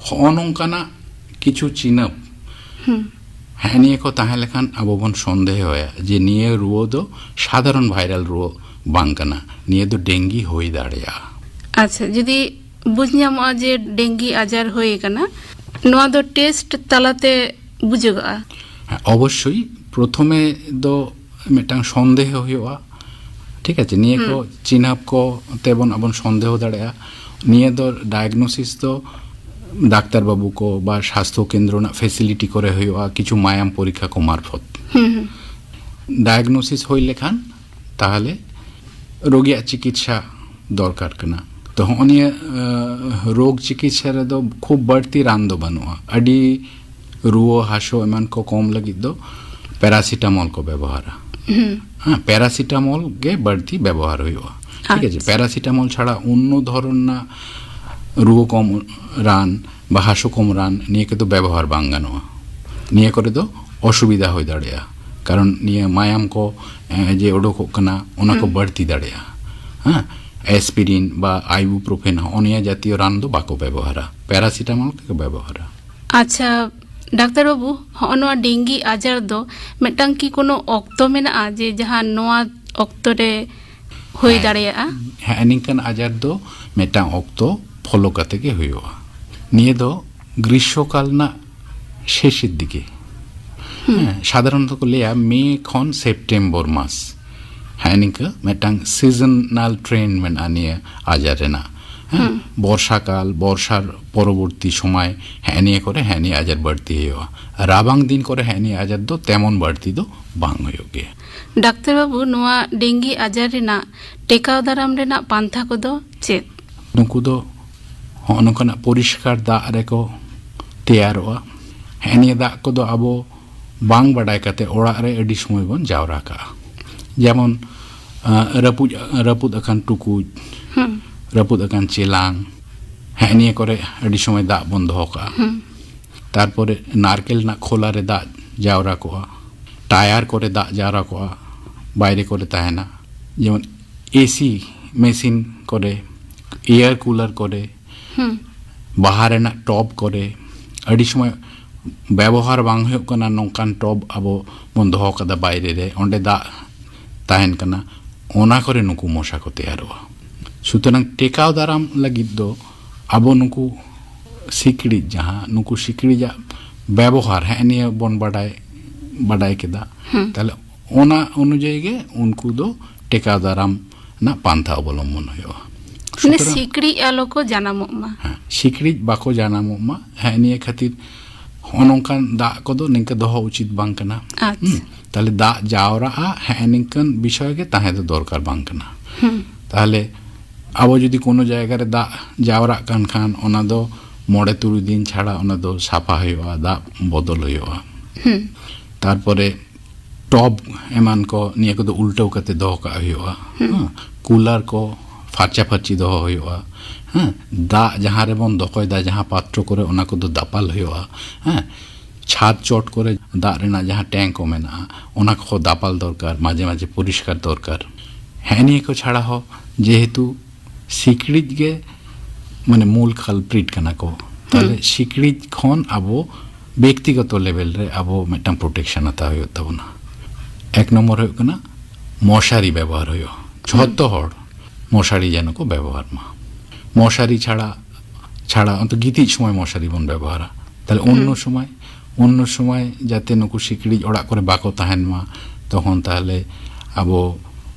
ᱦᱚᱸᱜᱼᱚ ᱱᱚᱝᱠᱟᱱᱟᱜ ᱠᱤᱪᱷᱩ ᱪᱤᱱᱦᱟᱹᱯ, ᱦᱮᱸ, ᱱᱤᱭᱟᱹ ᱠᱚ ᱛᱟᱦᱮᱸ ᱞᱮᱠᱷᱟᱱ ᱟᱵᱚ ᱵᱚᱱ ᱥᱚᱱᱫᱮᱦᱚᱭᱟ ᱡᱮ ᱱᱤᱭᱟᱹ ᱨᱩᱣᱟᱹ ᱫᱚ ᱥᱟᱫᱷᱟᱨᱚᱱ ᱵᱷᱟᱭᱨᱟᱞ ᱨᱩᱣᱟᱹ ᱵᱟᱝ ᱠᱟᱱᱟ, ᱱᱤᱭᱟᱹ ᱫᱚ ᱰᱮᱝᱜᱤ ᱦᱩᱭ ᱫᱟᱲᱮᱭᱟᱜᱼᱟ᱾ ᱟᱪᱪᱷᱟ, ᱡᱩᱫᱤ ᱵᱩᱡᱽ ᱧᱟᱢᱚᱜᱼᱟ ᱡᱮ ᱰᱮᱝᱜᱤ ᱟᱡᱟᱨ ᱦᱩᱭ ᱟᱠᱟᱱᱟ, ᱱᱚᱣᱟ ᱫᱚ ᱴᱮᱥᱴ ᱛᱟᱞᱟᱛᱮ ᱵᱩᱡᱷᱟᱹᱜᱚᱜᱼᱟ? ᱦᱮᱸ, ᱚᱵᱚᱥᱥᱳᱭ᱾ ᱯᱨᱚᱛᱷᱚᱢᱮ ᱫᱚ ᱢᱤᱫᱴᱟᱝ ᱥᱚᱱᱫᱮᱦᱚ ᱦᱩᱭᱩᱜᱼᱟ, ᱴᱷᱤᱠ ᱟᱪᱷᱮ? ᱱᱤᱭᱟᱹ ᱠᱚ ᱦᱩᱸ᱾ ᱪᱤᱱᱦᱟᱹᱯ ᱠᱚ ᱛᱮᱵᱚᱱ ᱟᱵᱚᱱ ᱥᱚᱱᱫᱮᱦᱚ ᱫᱟᱲᱮᱭᱟᱜᱼᱟ᱾ ᱱᱤᱭᱟᱹ ᱫᱚ ᱰᱟᱭᱟᱜᱱᱳᱥᱤᱥ ᱫᱚ ᱰᱟᱠᱛᱟᱨ ᱵᱟᱹᱵᱩ ᱠᱚ ᱵᱟ ᱥᱟᱥᱛᱷᱚ ᱠᱮᱱᱫᱨᱚ ᱨᱮᱱᱟᱜ ᱯᱷᱮᱥᱤᱞᱤᱴᱤ ᱠᱚᱨᱮ ᱦᱩᱭᱩᱜᱼᱟ, ᱠᱤᱪᱷᱩ ᱢᱟᱭᱟᱢ ᱯᱚᱨᱤᱠᱠᱷᱟ ᱠᱚ ᱢᱟᱨᱯᱷᱚᱛ᱾ ᱦᱩᱸ, ᱦᱩᱸ᱾ ᱰᱟᱭᱟᱜᱱᱳᱥᱤᱥ ᱦᱩᱭ ᱞᱮᱠᱷᱟᱱ ᱛᱟᱦᱚᱞᱮ ᱨᱳᱜᱤᱭᱟᱜ ᱪᱤᱠᱤᱛᱥᱟ ᱫᱚᱨᱠᱟᱨ ᱠᱟᱱᱟ᱾ ᱛᱚ ᱦᱚᱸᱜᱼᱚ ᱱᱤᱭᱟᱹ ᱨᱳᱜᱽ ᱪᱤᱠᱤᱛᱥᱟ ᱨᱮᱫᱚ ᱠᱷᱩᱵ ᱵᱟᱹᱲᱛᱤ ᱨᱟᱱ ᱫᱚ ᱵᱟᱹᱱᱩᱜᱼᱟ᱾ ᱟᱹᱰᱤ ᱨᱩᱣᱟᱹ ᱦᱟᱹᱥᱩ ᱮᱢᱟᱱ ᱠᱚ ᱠᱚᱢ ᱞᱟᱹᱜᱤᱫ ᱫᱚ ᱯᱮᱨᱟᱥᱤᱴᱟᱢᱚᱞ ᱠᱚ ᱵᱮᱵᱚᱦᱟᱨᱟ᱾ ᱦᱮᱸ, ᱯᱮᱨᱟᱥᱤᱴᱟᱢᱚᱞ ᱜᱮ ᱵᱟᱹᱲᱛᱤ ᱵᱮᱵᱚᱦᱟᱨ ᱦᱩᱭᱩᱜᱼᱟ᱾ ᱴᱷᱤᱠ ᱟᱪᱷᱮ? ᱯᱮᱨᱟᱥᱤᱴᱟᱢᱚᱞ ᱪᱷᱟᱲᱟ ᱚᱱᱱᱚ ᱫᱷᱚᱨᱚᱱ ᱨᱮᱱᱟᱜ ᱨᱩᱣᱟᱹ ᱠᱚᱢ ᱨᱟᱱ ᱵᱟ ᱦᱟᱹᱥᱩ ᱠᱚᱢ ᱨᱟᱱ ᱱᱤᱭᱟᱹ ᱠᱚᱫᱚ ᱵᱮᱵᱚᱦᱟᱨ ᱵᱟᱝ ᱜᱟᱱᱚᱜᱼᱟ᱾ ᱱᱤᱭᱟᱹ ᱠᱚᱨᱮ ᱫᱚ ᱚᱥᱩᱵᱤᱫᱷᱟ ᱦᱩᱭ ᱫᱟᱲᱮᱭᱟᱜᱼᱟ᱾ ᱠᱟᱨᱚᱱ ᱱᱤᱭᱟᱹ ᱢᱟᱭᱟᱢ ᱠᱚ, ᱮ, ᱡᱮ ᱚᱰᱚᱠᱚᱜ ᱠᱟᱱᱟ, ᱚᱱᱟ ᱠᱚ ᱵᱟᱹᱲᱛᱤ ᱫᱟᱲᱮᱭᱟᱜᱼᱟ᱾ ᱦᱮᱸ, ᱮᱥᱯᱤᱨᱤᱱ ᱵᱟ ᱟᱭᱵᱩᱯᱨᱳᱯᱷᱮᱱ, ᱦᱚᱸᱜᱼᱚ ᱱᱤᱭᱟᱹ ᱡᱟᱛᱤᱭᱚ ᱨᱟᱱ ᱫᱚ ᱵᱟᱠᱚ ᱵᱮᱵᱚᱦᱟᱨᱟ, ᱯᱮᱨᱟᱥᱤᱴᱟᱢᱚᱞ ᱜᱮᱠᱚ ᱵᱮᱵᱚᱦᱟᱨᱟ᱾ ᱟᱪᱪᱷᱟ, ᱰᱟᱠᱛᱟᱨ ᱵᱟᱹᱵᱩ, ᱦᱚᱸᱜᱼᱚ ᱱᱚᱣᱟ ᱰᱮᱝᱜᱤ ᱟᱡᱟᱨ ᱫᱚ ᱢᱤᱫᱴᱟᱝ ᱠᱤ ᱠᱳᱱᱳ ᱚᱠᱛᱚ ᱢᱮᱱᱟᱜᱼᱟ ᱡᱮ ᱡᱟᱦᱟᱸ ᱱᱚᱣᱟ ᱚᱠᱛᱚ ᱨᱮ ᱦᱩᱭ ᱦᱮᱸ᱾ ᱫᱟᱲᱮᱭᱟᱜᱼᱟ? ᱦᱮᱸ, ᱱᱤᱝᱠᱟᱱ ᱟᱡᱟᱨ ᱫᱚ ᱢᱤᱫᱴᱟᱝ ᱚᱠᱛᱚ ᱯᱷᱚᱞᱳ ᱠᱟᱛᱮ ᱜᱮ ᱦᱩᱭᱩᱜᱼᱟ᱾ ᱱᱤᱭᱟᱹ ᱫᱚ ᱜᱨᱤᱥᱥᱚᱠᱟᱞ ᱨᱮᱱᱟᱜ ᱥᱮᱥᱮᱨ ᱫᱤᱠᱮ᱾ ᱦᱮᱸ, ᱥᱟᱫᱷᱟᱨᱚᱱᱚᱛᱚ ᱠᱚ ᱞᱟᱹᱭᱟ ᱢᱮ ᱠᱷᱚᱱ ᱥᱮᱯᱴᱮᱢᱵᱚᱨ ᱢᱟᱥ᱾ ᱦᱮᱸ, ᱱᱤᱝᱠᱟᱹ ᱢᱤᱫᱴᱟᱝ ᱥᱤᱡᱚᱱᱟᱞ ᱴᱨᱮᱱᱰ ᱢᱮᱱᱟᱜᱼᱟ ᱱᱤᱭᱟᱹ ᱟᱡᱟᱨ ᱨᱮᱱᱟᱜ᱾ ᱦᱮᱸ, ᱵᱚᱨᱥᱟ ᱠᱟᱞ, ᱵᱚᱨᱥᱟᱨ ᱯᱚᱨᱚᱵᱚᱨᱛᱤ ᱥᱚᱢᱚᱭ ᱦᱮᱸ ᱱᱤᱭᱟᱹ ᱠᱚᱨᱮ ᱦᱮᱸ ᱱᱤᱭᱟᱹ ᱟᱡᱟᱨ ᱵᱟᱹᱲᱛᱤ ᱦᱩᱭᱩᱜᱼᱟ᱾ ᱨᱟᱵᱟᱝ ᱫᱤᱱ ᱠᱚᱨᱮ ᱦᱮᱸ ᱱᱤᱭᱟᱹ ᱟᱡᱟᱨ ᱫᱚ ᱛᱮᱢᱚᱱ ᱵᱟᱹᱲᱛᱤ ᱫᱚ ᱵᱟᱝ ᱦᱩᱭᱩᱜ ᱜᱮᱭᱟ᱾ ᱰᱟᱠᱛᱟᱨ ᱵᱟᱹᱵᱩ, ᱱᱚᱣᱟ ᱰᱮᱝᱜᱤ ᱟᱡᱟᱨ ᱨᱮᱱᱟᱜ ᱴᱮᱠᱟᱣ ᱫᱟᱨᱟᱢ ᱨᱮᱱᱟᱜ ᱯᱟᱱᱛᱷᱟ ᱠᱚᱫᱚ ᱪᱮᱫ? ᱱᱩᱠᱩ ᱫᱚ ᱦᱚᱸᱜᱼᱚ ᱱᱚᱝᱠᱟᱱᱟᱜ ᱯᱚᱨᱤᱥᱠᱟᱨ ᱫᱟᱜ ᱨᱮᱠᱚ ᱛᱮᱭᱟᱨᱚᱜᱼᱟ᱾ ᱦᱮᱸ ᱱᱤᱭᱟᱹ ᱫᱟᱜ ᱠᱚᱫᱚ ᱟᱵᱚ ᱵᱟᱝ ᱵᱟᱰᱟᱭ ᱠᱟᱛᱮ ᱚᱲᱟᱜ ᱨᱮ ᱟᱹᱰᱤ ᱥᱚᱢᱚᱭ ᱵᱚᱱ ᱡᱟᱣᱨᱟ ᱠᱟᱜᱼᱟ᱾ ᱡᱮᱢᱚᱱ, ᱟᱸ, ᱨᱟᱹᱯᱩᱫ, ᱨᱟᱹᱯᱩᱫ ᱟᱠᱟᱱ ᱴᱩᱠᱩᱡ, ᱦᱩᱸ᱾ ᱨᱟᱹᱯᱩᱫ ᱟᱠᱟᱱ ᱪᱮᱞᱟᱝ, ᱦᱮᱸ ᱱᱤᱭᱟᱹ ᱠᱚᱨᱮ ᱟᱹᱰᱤ ᱥᱚᱢᱚᱭ ᱫᱟᱜ ᱵᱚᱱ ᱫᱚᱦᱚ ᱠᱟᱜᱼᱟ᱾ ᱦᱩᱸ᱾ ᱛᱟᱨᱯᱚᱨᱮ ᱱᱟᱨᱠᱮᱞ ᱨᱮᱱᱟᱜ ᱠᱷᱚᱞᱟ ᱨᱮ ᱫᱟᱜ ᱡᱟᱣᱨᱟ ᱠᱚᱜᱼᱟ, ᱴᱟᱭᱟᱨ ᱠᱚᱨᱮ ᱫᱟᱜ ᱡᱟᱣᱨᱟ ᱠᱚᱜᱼᱟ, ᱵᱟᱭᱨᱮ ᱠᱚᱨᱮ ᱛᱟᱦᱮᱱᱟ᱾ ᱡᱮᱢᱚᱱ ᱮᱥᱤ ᱢᱮᱥᱤᱱ ᱠᱚᱨᱮ, ᱮᱭᱟᱨ ᱠᱩᱞᱟᱨ ᱠᱚᱨᱮ, ᱦᱩᱸ᱾ ᱵᱟᱦᱟ ᱨᱮᱱᱟᱜ ᱴᱚᱵ ᱠᱚᱨᱮ, ᱟᱹᱰᱤ ᱥᱚᱢᱚᱭ ᱵᱮᱵᱚᱦᱟᱨ ᱵᱟᱝ ᱦᱩᱭᱩᱜ ᱠᱟᱱᱟ, ᱱᱚᱝᱠᱟᱱ ᱴᱚᱵ ᱟᱵᱚ ᱵᱚᱱ ᱫᱚᱦᱚ ᱠᱟᱫᱟ ᱵᱟᱭᱨᱮ ᱨᱮ, ᱚᱸᱰᱮ ᱫᱟᱜ ᱛᱟᱦᱮᱱ ᱠᱟᱱᱟ, ᱚᱱᱟ ᱠᱚᱨᱮ ᱱᱩᱠᱩ ᱢᱚᱥᱟ ᱠᱚ ᱛᱮᱭᱟᱨᱚᱜᱼᱟ᱾ ᱥᱩᱛᱚᱨᱟᱝ ᱴᱮᱠᱟᱣ ᱫᱟᱨᱟᱢ ᱞᱟᱹᱜᱤᱫ ᱫᱚ ᱟᱵᱚ ᱱᱩᱠᱩ ᱥᱤᱠᱲᱤᱡ, ᱡᱟᱦᱟᱸ ᱱᱩᱠᱩ ᱥᱤᱠᱲᱤᱡᱟᱜ ᱵᱮᱵᱚᱦᱟᱨ, ᱦᱮᱸ ᱱᱤᱭᱟᱹ ᱵᱚᱱ ᱵᱟᱰᱟᱭ, ᱵᱟᱰᱟᱭ ᱠᱮᱫᱟ᱾ ᱦᱩᱸ᱾ ᱛᱟᱦᱞᱮ ᱚᱱᱟ ᱚᱱᱩᱡᱟᱭᱤ ᱜᱮ ᱩᱱᱠᱩ ᱫᱚ ᱴᱮᱠᱟᱣ ᱫᱟᱨᱟᱢ ᱨᱮᱱᱟᱜ ᱯᱟᱱᱛᱷᱟ ᱚᱵᱚᱞᱚᱢᱵᱚᱱ ᱦᱩᱭᱩᱜᱼᱟ᱾ ᱢᱟᱱᱮ ᱥᱩᱛᱚᱨᱟᱝ ᱥᱤᱠᱲᱤᱡ ᱟᱞᱚ ᱠᱚ ᱡᱟᱱᱟᱢᱚᱜ ᱢᱟ᱾ ᱦᱮᱸ, ᱥᱤᱠᱲᱤᱡ ᱵᱟᱠᱚ ᱡᱟᱱᱟᱢᱚᱜ ᱢᱟ᱾ ᱦᱮᱸ, ᱱᱤᱭᱟᱹ ᱠᱷᱟᱹᱛᱤᱨ ᱦᱚᱸᱜᱼᱚ ᱱᱚᱝᱠᱟᱱ ᱫᱟᱜ ᱠᱚᱫᱚ ᱱᱤᱝᱠᱟ ᱫᱚᱦᱚ ᱩᱪᱤᱛ ᱵᱟᱝ ᱠᱟᱱᱟ᱾ ᱟᱪᱪᱷᱟ᱾ ᱦᱩᱸ, ᱛᱟᱦᱞᱮ ᱫᱟᱜ ᱡᱟᱣᱨᱟᱜᱼᱟ, ᱦᱮᱸ, ᱱᱤᱝᱠᱟᱱ ᱵᱤᱥᱚᱭ ᱜᱮ ᱛᱟᱦᱮᱸ ᱫᱚ ᱫᱚᱨᱠᱟᱨ ᱵᱟᱝ ᱠᱟᱱᱟ᱾ ᱦᱩᱸ᱾ ᱛᱟᱦᱞᱮ ᱟᱵᱚ ᱡᱩᱫᱤ ᱠᱳᱱᱳ ᱡᱟᱭᱜᱟ ᱨᱮ ᱫᱟᱜ ᱡᱟᱣᱨᱟᱜ ᱠᱟᱱ ᱠᱷᱟᱱ, ᱚᱱᱟ ᱫᱚ ᱢᱚᱬᱮ ᱛᱩᱨᱩᱭ ᱫᱤᱱ ᱪᱷᱟᱲᱟ ᱚᱱᱟ ᱫᱚ ᱥᱟᱯᱷᱟ ᱦᱩᱭᱩᱜᱼᱟ, ᱫᱟᱜ ᱵᱚᱫᱚᱞ ᱦᱩᱭᱩᱜᱼᱟ᱾ ᱛᱟᱨᱯᱚᱨᱮ ᱴᱚᱵ ᱮᱢᱟᱱ ᱠᱚ, ᱱᱤᱭᱟᱹ ᱠᱚᱫᱚ ᱩᱞᱴᱟᱹᱣ ᱠᱟᱛᱮ ᱫᱚᱦᱚ ᱠᱟᱜ ᱦᱩᱭᱩᱜᱼᱟ᱾ ᱦᱮᱸ, ᱠᱩᱞᱟᱨ ᱠᱚ ᱯᱷᱟᱨᱪᱟ ᱯᱷᱟᱹᱨᱪᱤ ᱫᱚᱦᱚ ᱦᱩᱭᱩᱜᱼᱟ᱾ ᱦᱮᱸ, ᱫᱟᱜ ᱡᱟᱦᱟᱸ ᱨᱮᱵᱚᱱ ᱫᱚᱦᱚᱭᱮᱫᱟ, ᱡᱟᱦᱟᱸ ᱯᱟᱛᱨᱚ ᱠᱚᱨᱮ, ᱚᱱᱟ ᱠᱚᱫᱚ ᱫᱟᱯᱟᱞ ᱦᱩᱭᱩᱜᱼᱟ᱾ ᱦᱮᱸ, ᱪᱷᱟᱫᱽ ᱪᱚᱴ ᱠᱚᱨᱮ ᱫᱟᱜ ᱨᱮᱱᱟᱜ ᱡᱟᱦᱟᱸ ᱴᱮᱝᱠ ᱠᱚ ᱢᱮᱱᱟᱜᱼᱟ, ᱚᱱᱟ ᱠᱚᱦᱚᱸ ᱫᱟᱯᱟᱞ ᱫᱚᱨᱠᱟᱨ, ᱢᱟᱡᱷᱮ ᱢᱟᱡᱷᱮ ᱯᱚᱨᱤᱥᱠᱟᱨ ᱫᱚᱨᱠᱟᱨ᱾ ᱦᱮᱸ, ᱱᱤᱭᱟᱹ ᱠᱚ ᱪᱷᱟᱲᱟ ᱦᱚᱸ ᱡᱮᱦᱮᱛᱩ ᱥᱤᱠᱲᱤᱡ ᱜᱮ ᱢᱟᱱᱮ ᱢᱩᱞ ᱠᱟᱞᱯᱨᱤᱴ ᱠᱟᱱᱟ ᱠᱚ, ᱛᱟᱦᱞᱮ ᱥᱤᱠᱲᱤᱡ ᱠᱷᱚᱱ ᱟᱵᱚ ᱵᱮᱠᱛᱤᱜᱚᱛᱚ ᱞᱮᱵᱮᱞ ᱨᱮ ᱟᱵᱚ ᱢᱤᱫᱴᱟᱝ ᱯᱨᱚᱴᱮᱠᱥᱚᱱ ᱦᱟᱛᱟᱣ ᱦᱩᱭᱩᱜ ᱛᱟᱵᱚᱱᱟ᱾ ᱮᱠ ᱱᱚᱢᱵᱚᱨ ᱦᱩᱭᱩᱜ ᱠᱟᱱᱟ ᱢᱚᱥᱟᱨᱤ ᱵᱮᱵᱚᱦᱟᱨ ᱦᱩᱭᱩᱜᱼᱟ᱾ ᱡᱷᱚᱛᱚ ᱦᱚᱲ ᱢᱚᱥᱟᱨᱤ ᱡᱮᱱᱚ ᱠᱚ ᱵᱮᱵᱚᱦᱟᱨ ᱢᱟ᱾ ᱢᱚᱥᱟᱨᱤ ᱪᱷᱟᱲᱟ, ᱪᱷᱟᱲᱟ ᱚᱱᱛᱮ ᱜᱤᱛᱤᱡ ᱥᱚᱢᱚᱭ ᱢᱚᱥᱟᱨᱤ ᱵᱚᱱ ᱵᱮᱵᱚᱦᱟᱨᱟ, ᱛᱟᱦᱞᱮ ᱚᱱᱱᱚ ᱥᱚᱢᱚᱭ, ᱚᱱᱱᱚ ᱥᱚᱢᱚᱭ ᱡᱟᱛᱮ ᱱᱩᱠᱩ ᱥᱤᱠᱲᱤᱡ ᱚᱲᱟᱜ ᱠᱚᱨᱮ ᱵᱟᱠᱚ ᱛᱟᱦᱮᱱ ᱢᱟ, ᱛᱚᱠᱷᱚᱱ ᱛᱟᱦᱞᱮ ᱟᱵᱚ